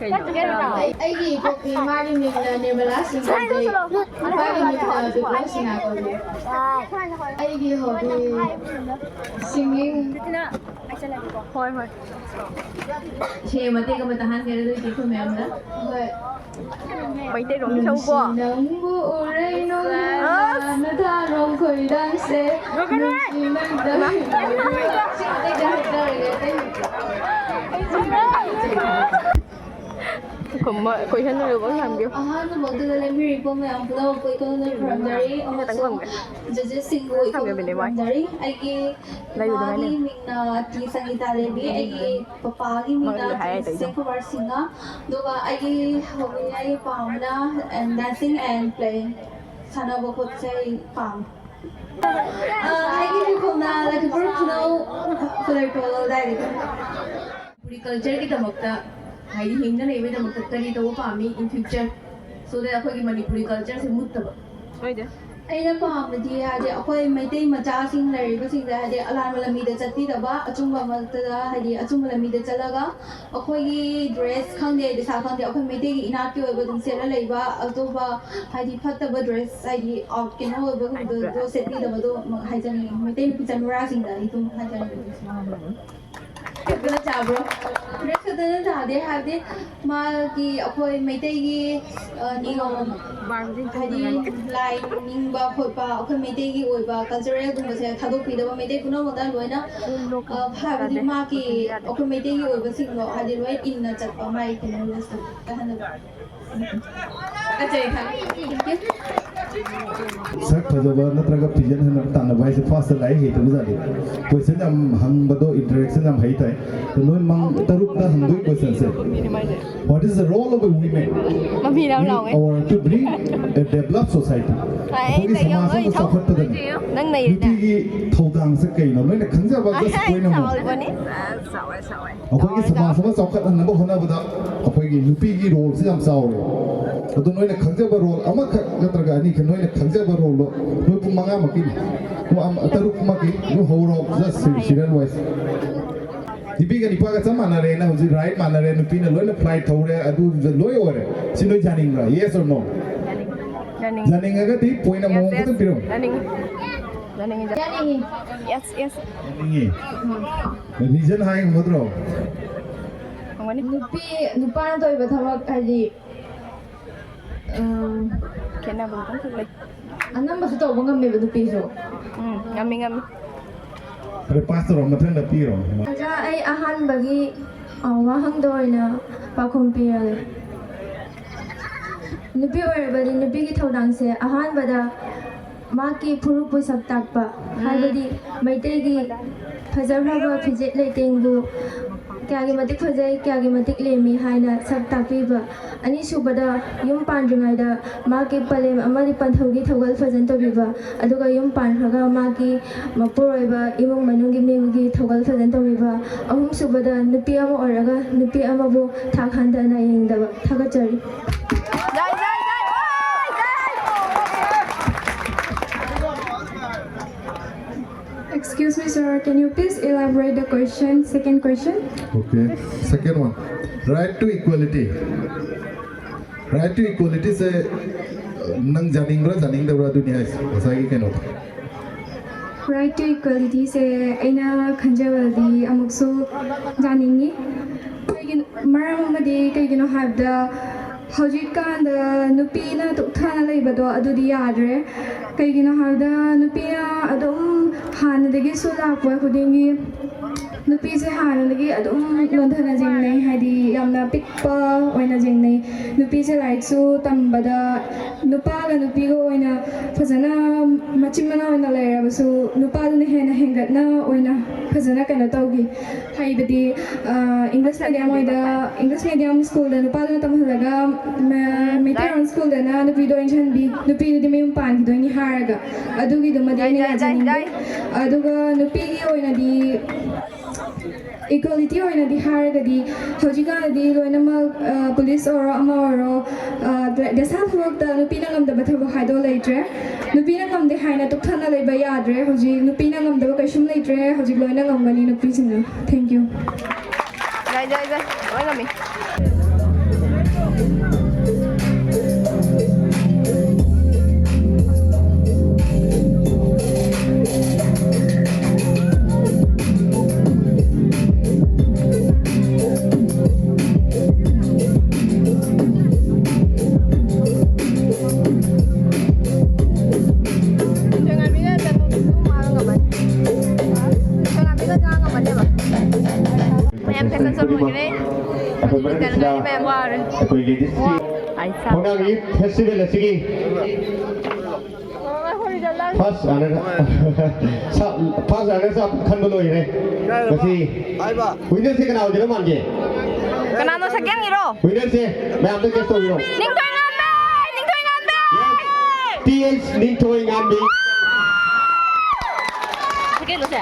ꯀꯩꯅꯣ? ꯑꯩ-, ꯑꯩꯒꯤ ꯏꯄꯣꯛꯀꯤ ꯏꯃꯥꯒꯤ ꯃꯤꯡꯅ ꯅꯤꯔꯃꯂꯥ ꯁꯤꯡ ꯀꯧꯖꯩ꯫ ꯏꯄꯥꯒꯤ ꯃꯤꯡꯅ ꯕꯤꯄ꯭ꯂꯣꯕ ꯁꯤꯡꯍ ꯀꯧꯖꯩ꯫ ꯑꯩꯒꯤ hobby singing꯫ ꯍꯣꯏ, ꯍꯣꯏ꯫ ꯏꯁꯩ ꯃꯇꯦꯛ ꯑꯃ ꯇꯥꯍꯟꯒꯦ ꯑꯗꯨꯗꯤ ꯑꯩꯈꯣꯏ ꯃꯌꯥꯝꯗ꯫ ꯍꯣꯏ꯫ ꯃꯩꯇꯩꯂꯣꯟꯒꯤ ꯏꯁꯩꯀꯣ꯫ ꯅꯨꯡꯁꯤ ꯅꯪꯕꯨ ꯎꯔꯩ ꯅꯣꯡꯅ ꯑꯁ! ꯅꯗꯥꯔꯣꯝ ꯈꯣꯏꯔꯥꯡꯁꯦ꯫ ꯅꯣꯛꯀꯅꯨꯍꯦ! ꯅꯨꯡꯁꯤ ꯅꯪꯗ ꯁꯤ ꯃꯇꯦꯛ ꯇꯥꯍꯟꯖꯔꯒꯦ ꯑꯇꯩ꯫ ꯈꯨꯝꯃ-, question ꯗꯨ ꯂꯣꯏꯕꯧ ꯍꯪꯕꯤꯌꯨ꯫ ꯑꯍꯥꯟꯕꯃꯛꯇꯗ ꯂꯦꯝꯕꯤꯔꯤꯕ ꯃꯌꯥꯝ ꯄꯨꯝꯅꯃꯛꯄꯨ ꯏꯀꯣꯟꯅ ꯈꯨꯔꯨꯝꯖꯔꯤ ꯈꯤꯇꯪ ꯑꯃꯁꯨꯡ ꯈꯨꯝꯒꯦ꯫ Judges ꯁꯤꯡꯕꯨ ꯏꯀꯣꯟꯅ ꯈꯨꯔꯨꯝꯖꯔꯤ꯫ ꯑꯩꯒꯤ ꯂꯩꯔꯨꯗꯕꯅꯦ꯫ ꯏꯃꯥꯒꯤ ꯃꯤꯡꯅ ꯇꯤ ꯁꯪꯒꯤꯇꯥ ꯗꯦꯕꯤ, ꯑꯩꯒꯤ ꯄꯄꯥꯒꯤ ꯃꯤꯡꯅ ꯃꯔꯨꯞꯅ ꯍꯥꯏ ꯍꯥꯏ ꯇꯧꯔꯤꯗꯣ꯫ ꯁꯦꯝ ꯀꯨꯃꯥꯔ ꯁꯤꯡꯍ, ꯑꯗꯨꯒ ꯑꯩꯒꯤ hobby, ꯑꯩꯒꯤ ꯄꯥꯝꯕꯅ and dancing and playing, ꯁꯥꯟꯅꯕ ꯈꯣꯠꯄꯁꯦ ꯑꯩ ꯄꯥꯝꯃꯤ꯫ ꯑ, ꯑꯩꯒꯤ ꯍꯤꯡꯈꯣꯜꯅ ꯂꯥꯏꯀꯠꯄꯨꯔ ꯈꯨꯅꯧ ꯈꯨꯂꯩꯄꯣꯜ ꯑꯗꯥꯏꯗꯒꯤ꯫ ꯃꯅꯤꯄꯨꯔꯤ culture ꯒꯤꯗꯃꯛꯇ, ꯍꯥꯏꯗꯤ ꯍꯤꯡꯅ ꯂꯩꯕꯒꯤꯗꯃꯛꯇ ꯀꯔꯤ ꯇꯧꯕ ꯄꯥꯝꯃꯤ in future, so that ꯑꯩꯈꯣꯏꯒꯤ ꯃꯅꯤꯄꯨꯔꯤ culture ꯁꯦ ꯃꯨꯠꯇꯕ? ꯁꯣꯏꯗꯦ꯫ ꯑꯩꯅ ꯄꯥꯝꯕꯗꯤ ꯍꯥꯏꯗꯤ ꯑꯩꯈꯣꯏ ꯃꯩꯇꯩ ꯃꯆꯥꯁꯤꯡ ꯂꯩꯔꯤꯕꯁꯤꯡꯁꯦ ꯍꯥꯏꯗꯤ ꯑꯔꯥꯟꯕ ꯂꯝꯕꯤꯗ ꯆꯠꯄꯤꯗꯕ, ꯑꯆꯨꯝꯕ ꯃꯛꯇꯗ ꯍꯥꯏꯗꯤ ꯑꯆꯨꯝꯕ ꯂꯝꯕꯤꯗ ꯆꯠꯂꯒ ꯑꯩꯈꯣꯏꯒꯤ ꯗ꯭ꯔꯦꯁ ꯈꯪꯗꯦ, ꯄꯩꯁꯥ ꯈꯪꯗꯦ, ꯑꯩꯈꯣꯏ ꯃꯩꯇꯩꯒꯤ ꯏꯅꯥꯠꯀꯤ ꯑꯣꯏꯕ ꯑꯗꯨꯝ ꯁꯦꯠꯂ ꯂꯩꯕ, ꯑꯇꯣꯞꯄ ꯍꯥꯏꯗꯤ ꯐꯠꯇꯕ ꯗ꯭ꯔꯦꯁ ꯍꯥꯏꯗꯤ ꯑꯥꯎꯠ ꯀꯩꯅꯣ ꯑꯣꯏꯕꯒꯨꯝꯕꯗꯣ ꯁꯦꯠꯄꯤꯗꯕꯗꯣ ꯍꯥꯏꯖꯅꯤꯡꯉꯤ꯫ ꯃꯩꯇꯩ ꯅꯨꯄꯤ ꯆꯅꯨꯔꯥꯁꯤꯡꯗ ꯑꯩ ꯑꯗꯨꯝ ꯍꯥꯏꯖꯅꯤꯡꯉꯤ꯫ ꯈꯛꯇꯅ ꯆꯥꯕ꯭ꯔꯣ? ꯗ꯭ꯔꯦꯁ ꯈꯛꯇꯅ ꯆꯥꯗꯦ ꯍꯥꯏꯕꯗꯤ ꯃꯥꯒꯤ ꯑꯩꯈꯣꯏ ꯃꯩꯇꯩꯒꯤ ꯑ, ꯅꯤꯌꯣꯝ ꯍꯥꯏꯗꯤ ꯂꯥꯏ ꯅꯤꯡꯕ ꯈꯣꯠꯄ ꯑꯩꯈꯣꯏ ꯃꯩꯇꯩꯒꯤ ꯑꯣꯏꯕ ꯀꯜꯆꯔꯦꯜꯒꯨꯝꯕꯁꯦ ꯊꯥꯗꯣꯛꯄꯤꯗꯕ, ꯃꯩꯇꯩ ꯄꯨꯝꯅꯃꯛꯇ ꯂꯣꯏꯅ ꯑ, ꯍꯥꯏꯕꯗꯤ ꯃꯥꯒꯤ ꯑꯩꯈꯣꯏ ꯃꯩꯇꯩꯒꯤ ꯑꯣꯏꯕꯁꯤꯡꯗꯣ ꯍꯥꯏꯗꯤ ꯂꯣꯏ ꯏꯟꯅ ꯆꯠꯄ ꯃꯥꯒꯤ ꯀꯩꯅꯣꯗꯨꯁꯨ ꯀꯩ ꯍꯥꯏꯅꯤ? ꯁꯛ ꯐꯖꯕ ꯅꯠꯇ꯭ꯔꯒ ꯐꯤꯖꯦꯠ ꯍꯟꯅ ꯇꯥꯟꯅꯕ ꯍꯥꯏꯁꯦ ꯐꯥꯔꯁꯇ ꯂꯥꯏꯔꯤꯛ ꯍꯩꯇꯕ ꯖꯥꯠꯅꯤ꯫ ꯀꯣꯏꯁꯟ ꯌꯥꯝ ꯍꯪꯕꯗꯣ ꯏꯟꯇꯔꯦꯛꯁꯟ ꯌꯥꯝ ꯍꯩ ꯇꯥꯏ꯫ ꯑꯗꯣ ꯅꯣꯏ ꯃꯪ ꯇꯔꯨꯛꯇ ꯍꯪꯗꯣꯏ ꯀꯣꯏꯁꯟꯁꯦ, what is the role of a women ꯃꯃꯤ ꯌꯥꯝ in ꯂꯥꯎꯋꯦ꯫ Our to bring a developed society? ꯑꯩꯈꯣꯏꯒꯤ ꯁꯃꯥꯖ ꯑꯃ ꯆꯥꯎꯈꯠꯄꯗꯅꯦ ꯅꯪ ꯅꯩꯔꯦꯅꯦ꯫ ꯅꯨꯄꯤꯒꯤ ꯊꯧꯗꯥꯡꯁꯦ ꯀꯩꯅꯣ? ꯅꯣꯏꯅ ꯈꯪꯖꯕ just point ꯑꯃ꯫ ꯆꯥꯎꯕꯅꯦ꯫ ꯑꯩꯈꯣꯏꯒꯤ ꯁꯃꯥꯖ ꯑꯃ ꯆꯥꯎꯈꯠꯍꯟꯅꯕ ꯍꯣꯠꯅꯕꯗ ꯑꯩꯈꯣꯏꯒꯤ ꯅꯨꯄꯤꯒꯤ ꯔꯣꯜꯁꯤ ꯌꯥꯝ ꯆꯥꯎꯔꯦ꯫ ꯑꯗꯣ ꯅꯣꯏꯅ ꯈꯪꯖꯕ ꯔꯣꯜ ꯑꯃꯈꯛ ꯅꯠꯇ꯭ꯔꯒ ꯑꯅꯤꯈꯛ, ꯅꯣꯏꯅ ꯈꯪꯖꯕ ꯔꯣꯜꯗꯣ, ꯅꯣꯏ ꯄꯨꯡ ꯃꯉꯥꯃꯛꯀꯤꯅꯤ, ꯄꯨꯡ ꯑꯃ, ꯇꯔꯨꯛꯃꯛꯀꯤ ꯑꯗꯨꯝ ꯍꯧꯔꯣ, just serial wise꯫ ꯅꯨꯄꯤꯒ ꯅꯨꯄꯥꯒ ꯆꯞ ꯃꯥꯟꯅꯔꯦꯅ ꯍꯧꯖꯤꯛ ꯔꯥꯏꯠ ꯃꯥꯟꯅꯔꯦ, ꯅꯨꯄꯤꯅ ꯂꯣꯏꯅ ꯐ꯭ꯂꯥꯏꯠ ꯊꯧꯔꯦ, ꯑꯗꯨ ꯂꯣꯏ ꯑꯣꯏꯔꯦ꯫ ꯁꯤ ꯅꯣꯏ ꯌꯥꯅꯤꯡꯕ꯭ꯔꯥ? Yes or no? ꯌꯥꯅꯤꯡꯉꯤ꯫ ꯌꯥꯅꯤꯡꯉꯒꯗꯤ ꯄꯣꯏꯟ ꯑꯃꯃꯝ ꯈꯛꯇꯪ ꯄꯤꯔꯝꯃꯨ꯫ ꯌꯥꯅꯤꯡꯉꯤ꯫ ꯌꯥꯅꯤꯡꯉꯤ꯫ ꯌꯥꯅꯤꯡꯉꯤ꯫ Yes, yes꯫ ꯌꯥꯅꯤꯡꯉꯤ꯫ ꯔꯤꯖꯟ ꯍꯥꯏ ꯉꯝꯒꯗ꯭ꯔꯣ? ꯉꯝꯒꯅꯤ꯫ ꯅꯨꯄꯤ, ꯅꯨꯄꯥꯅ ꯇꯧꯔꯤꯕ ꯊꯕꯛ ꯍꯥꯏꯗꯤ, ꯎꯝ, ꯈꯦꯠꯅꯕ ꯈꯤꯇꯪꯈꯛ ꯂꯩ꯫ ꯑꯅꯝꯕꯁꯨ ꯇꯧꯕ ꯉꯝꯃꯦꯕ ꯅꯨꯄꯤꯁꯨ꯫ ꯎꯝ, ꯉꯝꯃꯤ, ꯉꯝꯃꯤ꯫ ꯐꯔꯦ, ꯄꯥꯁ ꯇꯧꯔꯣ, ꯃꯊꯪꯗ ꯄꯤꯔꯣ꯫ ꯑꯣꯖꯥ, ꯑꯩ ꯑꯍꯥꯟꯕꯒꯤ, ꯑ, ꯋꯥꯍꯪꯗ ꯑꯣꯏꯅ ꯄꯥꯎꯈꯨꯝ ꯄꯤꯔꯒꯦ꯫ ꯅꯨꯄꯤ ꯑꯣꯏꯔꯕꯗꯤ ꯅꯨꯄꯤꯒꯤ ꯊꯧꯗꯥꯡꯁꯦ ꯑꯍꯥꯟꯕꯗ ꯃꯍꯥꯛꯀꯤ ꯐꯨꯔꯨꯞꯄꯨ ꯁꯛ ꯇꯥꯛꯄ, ꯎꯝ꯫ ꯍꯥꯏꯕꯗꯤ ꯃꯩꯇꯩꯒꯤ ꯐꯖꯈ꯭ꯔꯕ ꯐꯤꯖꯦꯠ ꯂꯩꯇꯦꯡꯕꯨ ꯀꯌꯥꯒꯤ ꯃꯇꯤꯛ ꯐꯖꯩ, ꯀꯌꯥꯒꯤ ꯃꯇꯤꯛ ꯂꯦꯝꯃꯤ ꯍꯥꯏꯅ ꯁꯛ ꯇꯥꯛꯄꯤꯕ꯫ ꯑꯅꯤꯁꯨꯕꯗ, ꯌꯨꯝ ꯄꯥꯟꯗ꯭ꯔꯤꯉꯩꯗ ꯃꯍꯥꯛꯀꯤ ꯄꯂꯦꯝ ꯑꯃꯗꯤ ꯄꯟꯊꯧꯒꯤ ꯊꯧꯒꯜ ꯐꯖꯅ ꯇꯧꯕꯤꯕ, ꯑꯗꯨꯒ ꯌꯨꯝ ꯄꯥꯟꯈ꯭ꯔꯒ ꯃꯍꯥꯛꯀꯤ ꯃꯄꯨꯔꯣꯏꯕ ꯏꯃꯨꯡ ꯃꯅꯨꯡꯒꯤ ꯃꯤꯒꯤ ꯊꯧꯒꯜ ꯐꯖꯅ ꯇꯧꯕꯤꯕ꯫ ꯑꯍꯨꯝꯁꯨꯕꯗ, ꯅꯨꯄꯤ ꯑꯃ ꯑꯣꯏꯔꯒ ꯅꯨꯄꯤ ꯑꯃꯕꯨ ꯊꯥꯛ ꯍꯟꯊꯅ ꯌꯦꯡꯗꯕ꯫ ꯊꯥꯒꯠꯆꯔꯤ꯫ ꯖꯥꯏ, ꯖꯥꯏ, ꯖꯥꯏ, ꯋꯥꯏ, ꯖꯥꯏ꯫ Excuse me, sir. Can you please elaborate the question? Second question. Okay. Second one. Right to equality. Right to equality ꯁꯦ ꯅꯪ ꯌꯥꯅꯤꯡꯕ꯭ꯔꯥ ꯌꯥꯅꯤꯡꯗꯕ꯭ꯔꯥ ꯑꯗꯨꯅꯤ ꯍꯥꯏꯁꯦ ꯉꯁꯥꯏꯒꯤ ꯀꯩꯅꯣꯗꯣ꯫ Right to equality ꯁꯦ ꯑꯩꯅ ꯈꯟꯖꯕꯗꯤ ꯑꯃꯨꯛꯁꯨ ꯌꯥꯅꯤꯡꯉꯤ꯫ ꯀꯩꯒꯤꯅꯣ, ꯃꯔꯝ ꯑꯃꯗꯤ ꯀꯩꯒꯤꯅꯣ ꯍꯥꯏꯕꯗ ꯍꯧꯖꯤꯛꯀꯥꯟꯗ ꯅꯨꯄꯤꯅ ꯇꯨꯛꯊꯅ ꯂꯩꯕꯗꯣ ꯑꯗꯨꯗꯤ ꯌꯥꯗ꯭ꯔꯦ꯫ ꯀꯩꯒꯤꯅꯣ ꯍꯥꯏꯕꯗ ꯅꯨꯄꯤꯅ ꯑꯗꯨꯝ ꯍꯥꯟꯅꯗꯒꯤꯁꯨ ꯂꯥꯛꯄ ꯈꯨꯗꯤꯡꯒꯤ ꯅꯨꯄꯤꯁꯦ ꯍꯥꯟꯅꯗꯒꯤ ꯑꯗꯨꯝ ꯅꯣꯟꯊꯅ ꯌꯦꯡꯅꯩ, ꯍꯥꯏꯗꯤ ꯌꯥꯝꯅ ꯄꯤꯛꯄ ꯑꯣꯏꯅ ꯌꯦꯡꯅꯩ꯫ ꯅꯨꯄꯤꯁꯦ ꯂꯥꯏꯔꯤꯛꯁꯨ ꯇꯝꯕꯗ ꯅꯨꯄꯥꯒ ꯅꯨꯄꯤꯒ ꯑꯣꯏꯅ ꯐꯖꯅ ꯃꯆꯤꯟ ꯃꯅꯥꯎ ꯑꯣꯏꯅ ꯂꯩꯔꯕꯁꯨ ꯅꯨꯄꯥꯗꯨꯅ ꯍꯦꯟꯅ ꯍꯦꯟꯒꯠꯅ ꯑꯣꯏꯅ ꯐꯖꯅ ꯀꯩꯅꯣ ꯇꯧꯈꯤ꯫ ꯍꯥꯏꯕꯗꯤ English medium ꯑꯣꯏꯗ, English medium schoolꯗ ꯅꯨꯄꯥꯗꯨꯅ ꯇꯝꯍꯜꯂꯒ ꯃ- ꯃꯩꯇꯩꯔꯣꯟ schoolꯗꯅ ꯅꯨꯄꯤꯗꯣ ꯑꯣꯏꯅ ꯆꯟꯕꯤ, ꯅꯨꯄꯤꯗꯨꯗꯤ ꯃꯌꯨꯝ ꯄꯥꯟꯈꯤꯗꯣꯏꯅꯤ ꯍꯥꯏꯔꯒ ꯑꯗꯨꯒꯤꯗꯨꯃꯗꯤ ꯑꯩꯅ ꯌꯥꯖꯅꯤꯡꯗꯦ꯫ ꯑꯗꯨꯒ ꯅꯨꯄꯤꯒꯤ ꯑꯣꯏꯅꯗꯤ equality ꯑꯣꯏꯅꯗꯤ ꯍꯥꯏꯔꯒꯗꯤ ꯍꯧꯖꯤꯛꯀꯥꯟꯗꯗꯤ ꯂꯣꯏꯅꯃꯛ ꯄꯨꯂꯤꯁ ꯑꯣꯏꯔꯣ ꯑꯃ ꯑꯣꯏꯔꯣ ꯗꯦꯁꯥ ꯊꯕꯛꯇ ꯅꯨꯄꯤꯅ ꯉꯝꯗꯕ ꯊꯕꯛ ꯍꯥꯏꯗꯣ ꯂꯩꯇ꯭ꯔꯦ꯫ ꯅꯨꯄꯤꯅ ꯉꯝꯗꯦ ꯍꯥꯏꯅ ꯇꯨꯛꯊꯠꯅ ꯂꯩꯕ ꯌꯥꯗ꯭ꯔꯦ꯫ ꯍꯧꯖꯤꯛ ꯅꯨꯄꯤꯅ ꯉꯝꯗꯕ ꯀꯩꯁꯨꯝ ꯂꯩꯇ꯭ꯔꯦ꯫ ꯍꯧꯖꯤꯛ ꯂꯣꯏꯅ ꯉꯝꯒꯅꯤ ꯅꯨꯄꯤꯁꯤꯡꯅ꯫ Thank you. ꯌꯥꯏ ꯌꯥꯏ ꯌꯥꯏ ꯂꯣꯏ ꯉꯝꯃꯤ꯫ ꯃꯌꯥꯝ ꯐꯦꯁꯟ ꯁꯣ ꯂꯣꯏꯈ꯭ꯔꯦ꯫ ꯑꯩꯈꯣꯏ ꯃꯔꯛꯁꯤꯗ ꯃꯌꯥꯝ ꯋꯥꯔꯦ꯫ ꯑꯩꯈꯣꯏꯒꯤ ꯗꯤꯁꯇ꯭ꯔꯤꯛ ꯈꯣꯡꯅꯥꯡꯒꯤ ꯐꯦꯁꯇꯤꯚꯦꯜ ꯑꯁꯤꯒꯤ first runner first runner up ꯈꯟꯕ ꯂꯣꯏꯔꯦ꯫ ꯉꯁꯤ ꯋꯤꯟꯅꯔꯁꯦ ꯀꯅꯥ ꯑꯣꯏꯗꯣꯏꯅꯣ ꯃꯥꯟꯒꯦ? ꯀꯅꯥꯅꯣ ꯁꯦꯀꯦꯟꯒꯤꯔꯣ? ꯋꯤꯟꯅꯔꯁꯦ ꯃꯌꯥꯝꯗ ꯒꯦꯁ ꯇꯧꯕꯤꯔꯣ꯫ ꯅꯤꯡꯊꯣꯏ ꯉꯥꯟꯕꯤ! ꯅꯤꯡꯊꯣꯏ ꯉꯥꯟꯕꯤ! ꯇꯤ ꯑꯩꯆ ꯅꯤꯡꯊꯣꯏ ꯉꯥꯟꯕꯤ꯫ ꯁꯦꯀꯦꯟꯗꯣ ꯁꯦ?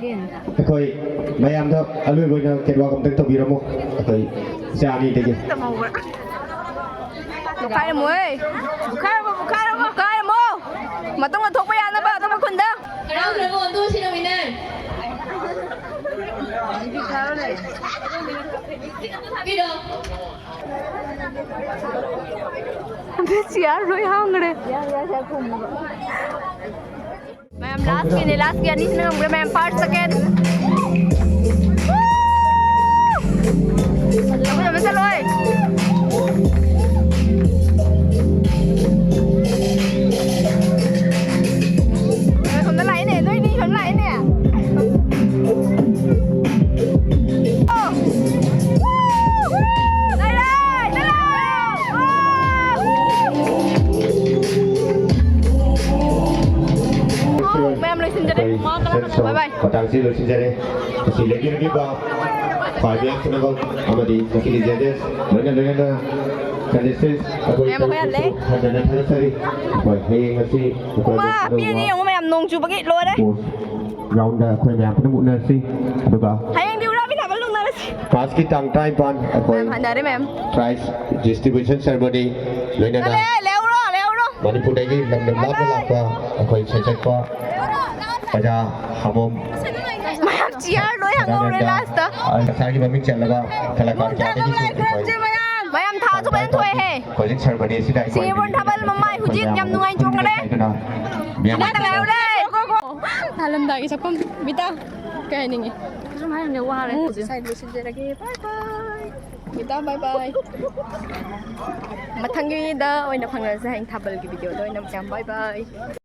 ꯑꯩꯈꯣꯏ ꯃꯌꯥꯝꯗ ꯑꯂꯣꯏꯕ ꯑꯣꯏꯅ ꯀꯦꯠꯋꯥꯛ ꯑꯝꯇꯪ ꯇꯧꯕꯤꯔꯝꯃꯣ꯫ ꯑꯩꯈꯣꯏ ꯏꯆꯥ ꯑꯅꯤꯗꯒꯤ꯫ ꯄꯨꯈꯥꯏꯔꯝꯃꯣ, ꯍꯦ꯫ ꯄꯨꯈꯥꯏꯔꯝꯃꯣ, ꯄꯨꯈꯥꯏꯔꯝꯃꯣ, ꯄꯨꯈꯥꯏꯔꯝꯃꯣ꯫ ꯃꯇꯨꯡꯗ ꯊꯣꯛꯄ ꯌꯥꯅꯕ ꯑꯇꯣꯞꯄ ꯈꯨꯟꯗ꯫ ꯍꯔꯥꯎꯈ꯭ꯔꯕꯣ ꯑꯗꯨ ꯁꯤꯅ winner? ꯄꯤꯔꯣ꯫ ꯆꯤꯌꯥꯔ ꯂꯣꯏ ꯍꯥꯡꯈ꯭ꯔꯦ꯫ ꯃꯌꯥꯝ last ꯀꯤꯅꯦ, last ꯀꯤ ꯑꯅꯤꯁꯤꯅ ꯉꯝꯈ꯭ꯔꯦ ꯃꯌꯥꯝ, first, second꯫ ꯐꯖꯕ ꯆꯠꯂꯣꯏ꯫ ꯑꯁꯣꯝꯗ ꯂꯥꯛꯏꯅꯦ, ꯅꯣꯏꯅꯤ ꯁꯣꯝꯗ ꯂꯥꯛꯏꯅꯦ꯫ ꯑꯣ꯫ ꯂꯩꯔꯦ, ꯂꯩꯔꯦ꯫ ꯑꯣ꯫ ꯃꯌꯥꯝ ꯂꯣꯏꯁꯤꯟꯖꯔꯦ꯫ ꯑꯩꯈꯣꯏ ꯃꯥ ꯀꯅꯥ ꯀꯅꯥ? Bye bye꯫ ꯃꯇꯥꯡꯁꯤ ꯂꯣꯏꯁꯤꯟꯖꯔꯦ꯫ ꯉꯁꯤ ꯂꯦꯞꯄꯤꯔꯛꯂꯤꯕ ꯈ꯭ꯋꯥꯏꯗꯒꯤ ꯌꯥꯝꯅ ꯑꯃꯗꯤ ꯉꯁꯤꯒꯤ judges ꯂꯣꯏꯅ ꯂꯣꯏꯅꯅ contestants ꯑꯩꯈꯣꯏ ꯃꯌꯥꯝ ꯑꯩꯈꯣꯏ ꯇꯔꯨꯛ ꯍꯜꯂꯦ꯫ ꯇꯔꯨꯛ ꯍꯟꯖꯟꯅ ꯊꯥꯒꯠꯆꯔꯤ꯫ ꯑꯩꯈꯣꯏ ꯍꯌꯦꯡ ꯉꯁꯤ ꯑꯩꯈꯣꯏ ꯋꯥ, ꯃꯤ ꯑꯅꯤ ꯌꯦꯡꯉꯨ ꯃꯌꯥꯝ, ꯅꯣꯡ ꯆꯨꯕꯒꯤ ꯂꯣꯏꯔꯦ꯫ Sports ground ꯗ ꯑꯩꯈꯣꯏ ꯃꯌꯥꯝ ꯄꯨꯟꯅ ꯎꯅꯔꯁꯤ꯫ ꯑꯗꯨꯒ ꯍꯌꯦꯡꯗꯤ ꯎꯔꯥꯕꯤ ꯊꯥꯕꯜ ꯂꯨꯡꯅꯔꯁꯤ꯫ March ꯀꯤ ꯇꯥꯡ ꯇꯔꯥꯅꯤꯄꯥꯟ ꯑꯩꯈꯣꯏ ꯃꯌꯥꯝ ꯍꯟꯅꯔꯦ ꯃꯌꯥꯝ꯫ Prize distribution ceremony ꯂꯣꯏꯅꯅ ꯆꯠꯂꯦ, ꯂꯦꯎꯔꯣ, ꯂꯦꯎꯔꯣ꯫ ꯃꯅꯤꯄꯨꯔꯗꯒꯤ ꯂꯝꯗꯝ ꯂꯥꯞꯅ ꯂꯥꯛꯄ ꯑꯩꯈꯣꯏ ꯁꯩꯁꯛꯄ ꯑꯣꯖꯥ ꯍꯥꯃꯣꯝ ꯃꯌꯥꯝ ꯆꯤꯌꯥꯔ ꯂꯣꯏ ꯍꯪꯍꯧꯔꯦ ꯂꯥꯁꯇ꯫ ꯃꯁꯥꯒꯤ ꯃꯃꯤꯡ ꯆꯠꯂꯕ ꯀꯂꯥꯀꯥꯔ ꯀꯌꯥꯗꯒꯤꯁꯨ ꯑꯩꯈꯣꯏ ꯃꯌꯥꯝ ꯊꯥꯁꯨ ꯐꯖꯅ ꯊꯣꯛꯑꯦꯍꯦ꯫ Closing ceremony ꯑꯁꯤꯗ ꯑꯩꯈꯣꯏ ꯁꯤꯡꯖꯃꯩ ꯊꯥꯕꯜ ꯃꯃꯥꯏ ꯍꯧꯖꯤꯛ ꯌꯥꯝ ꯅꯨꯡꯉꯥꯏꯅ ꯆꯣꯡꯈ꯭ꯔꯦ꯫ ꯍꯥꯏꯗꯨꯅ ꯃꯤꯌꯥꯝ ꯂꯥꯛꯇ ꯂꯩꯍꯧꯔꯦ꯫ ꯊꯥꯂꯝꯗꯥꯏꯒꯤ ꯁꯛꯐꯝ ꯕꯤꯇꯥ ꯀꯩ ꯍꯥꯏꯅꯤꯡꯉꯤ? ꯁꯨꯝ ꯍꯥꯏꯔꯝꯅꯦ, ꯋꯥꯔꯦ꯫ ꯎꯝ, ꯁ꯭ꯋꯥꯏꯗ ꯂꯣꯏꯁꯤꯟꯖꯔꯒꯦ꯫ Bye bye꯫ Vita bye bye꯫ ꯃꯊꯪꯒꯤꯗ ꯑꯣꯏꯅ ꯐꯪꯅꯔꯁꯦ ꯍꯌꯦꯡ ꯊꯥꯕꯜꯒꯤ video ꯗ ꯑꯣꯏꯅ꯫ ꯃꯌꯥꯝ bye bye꯫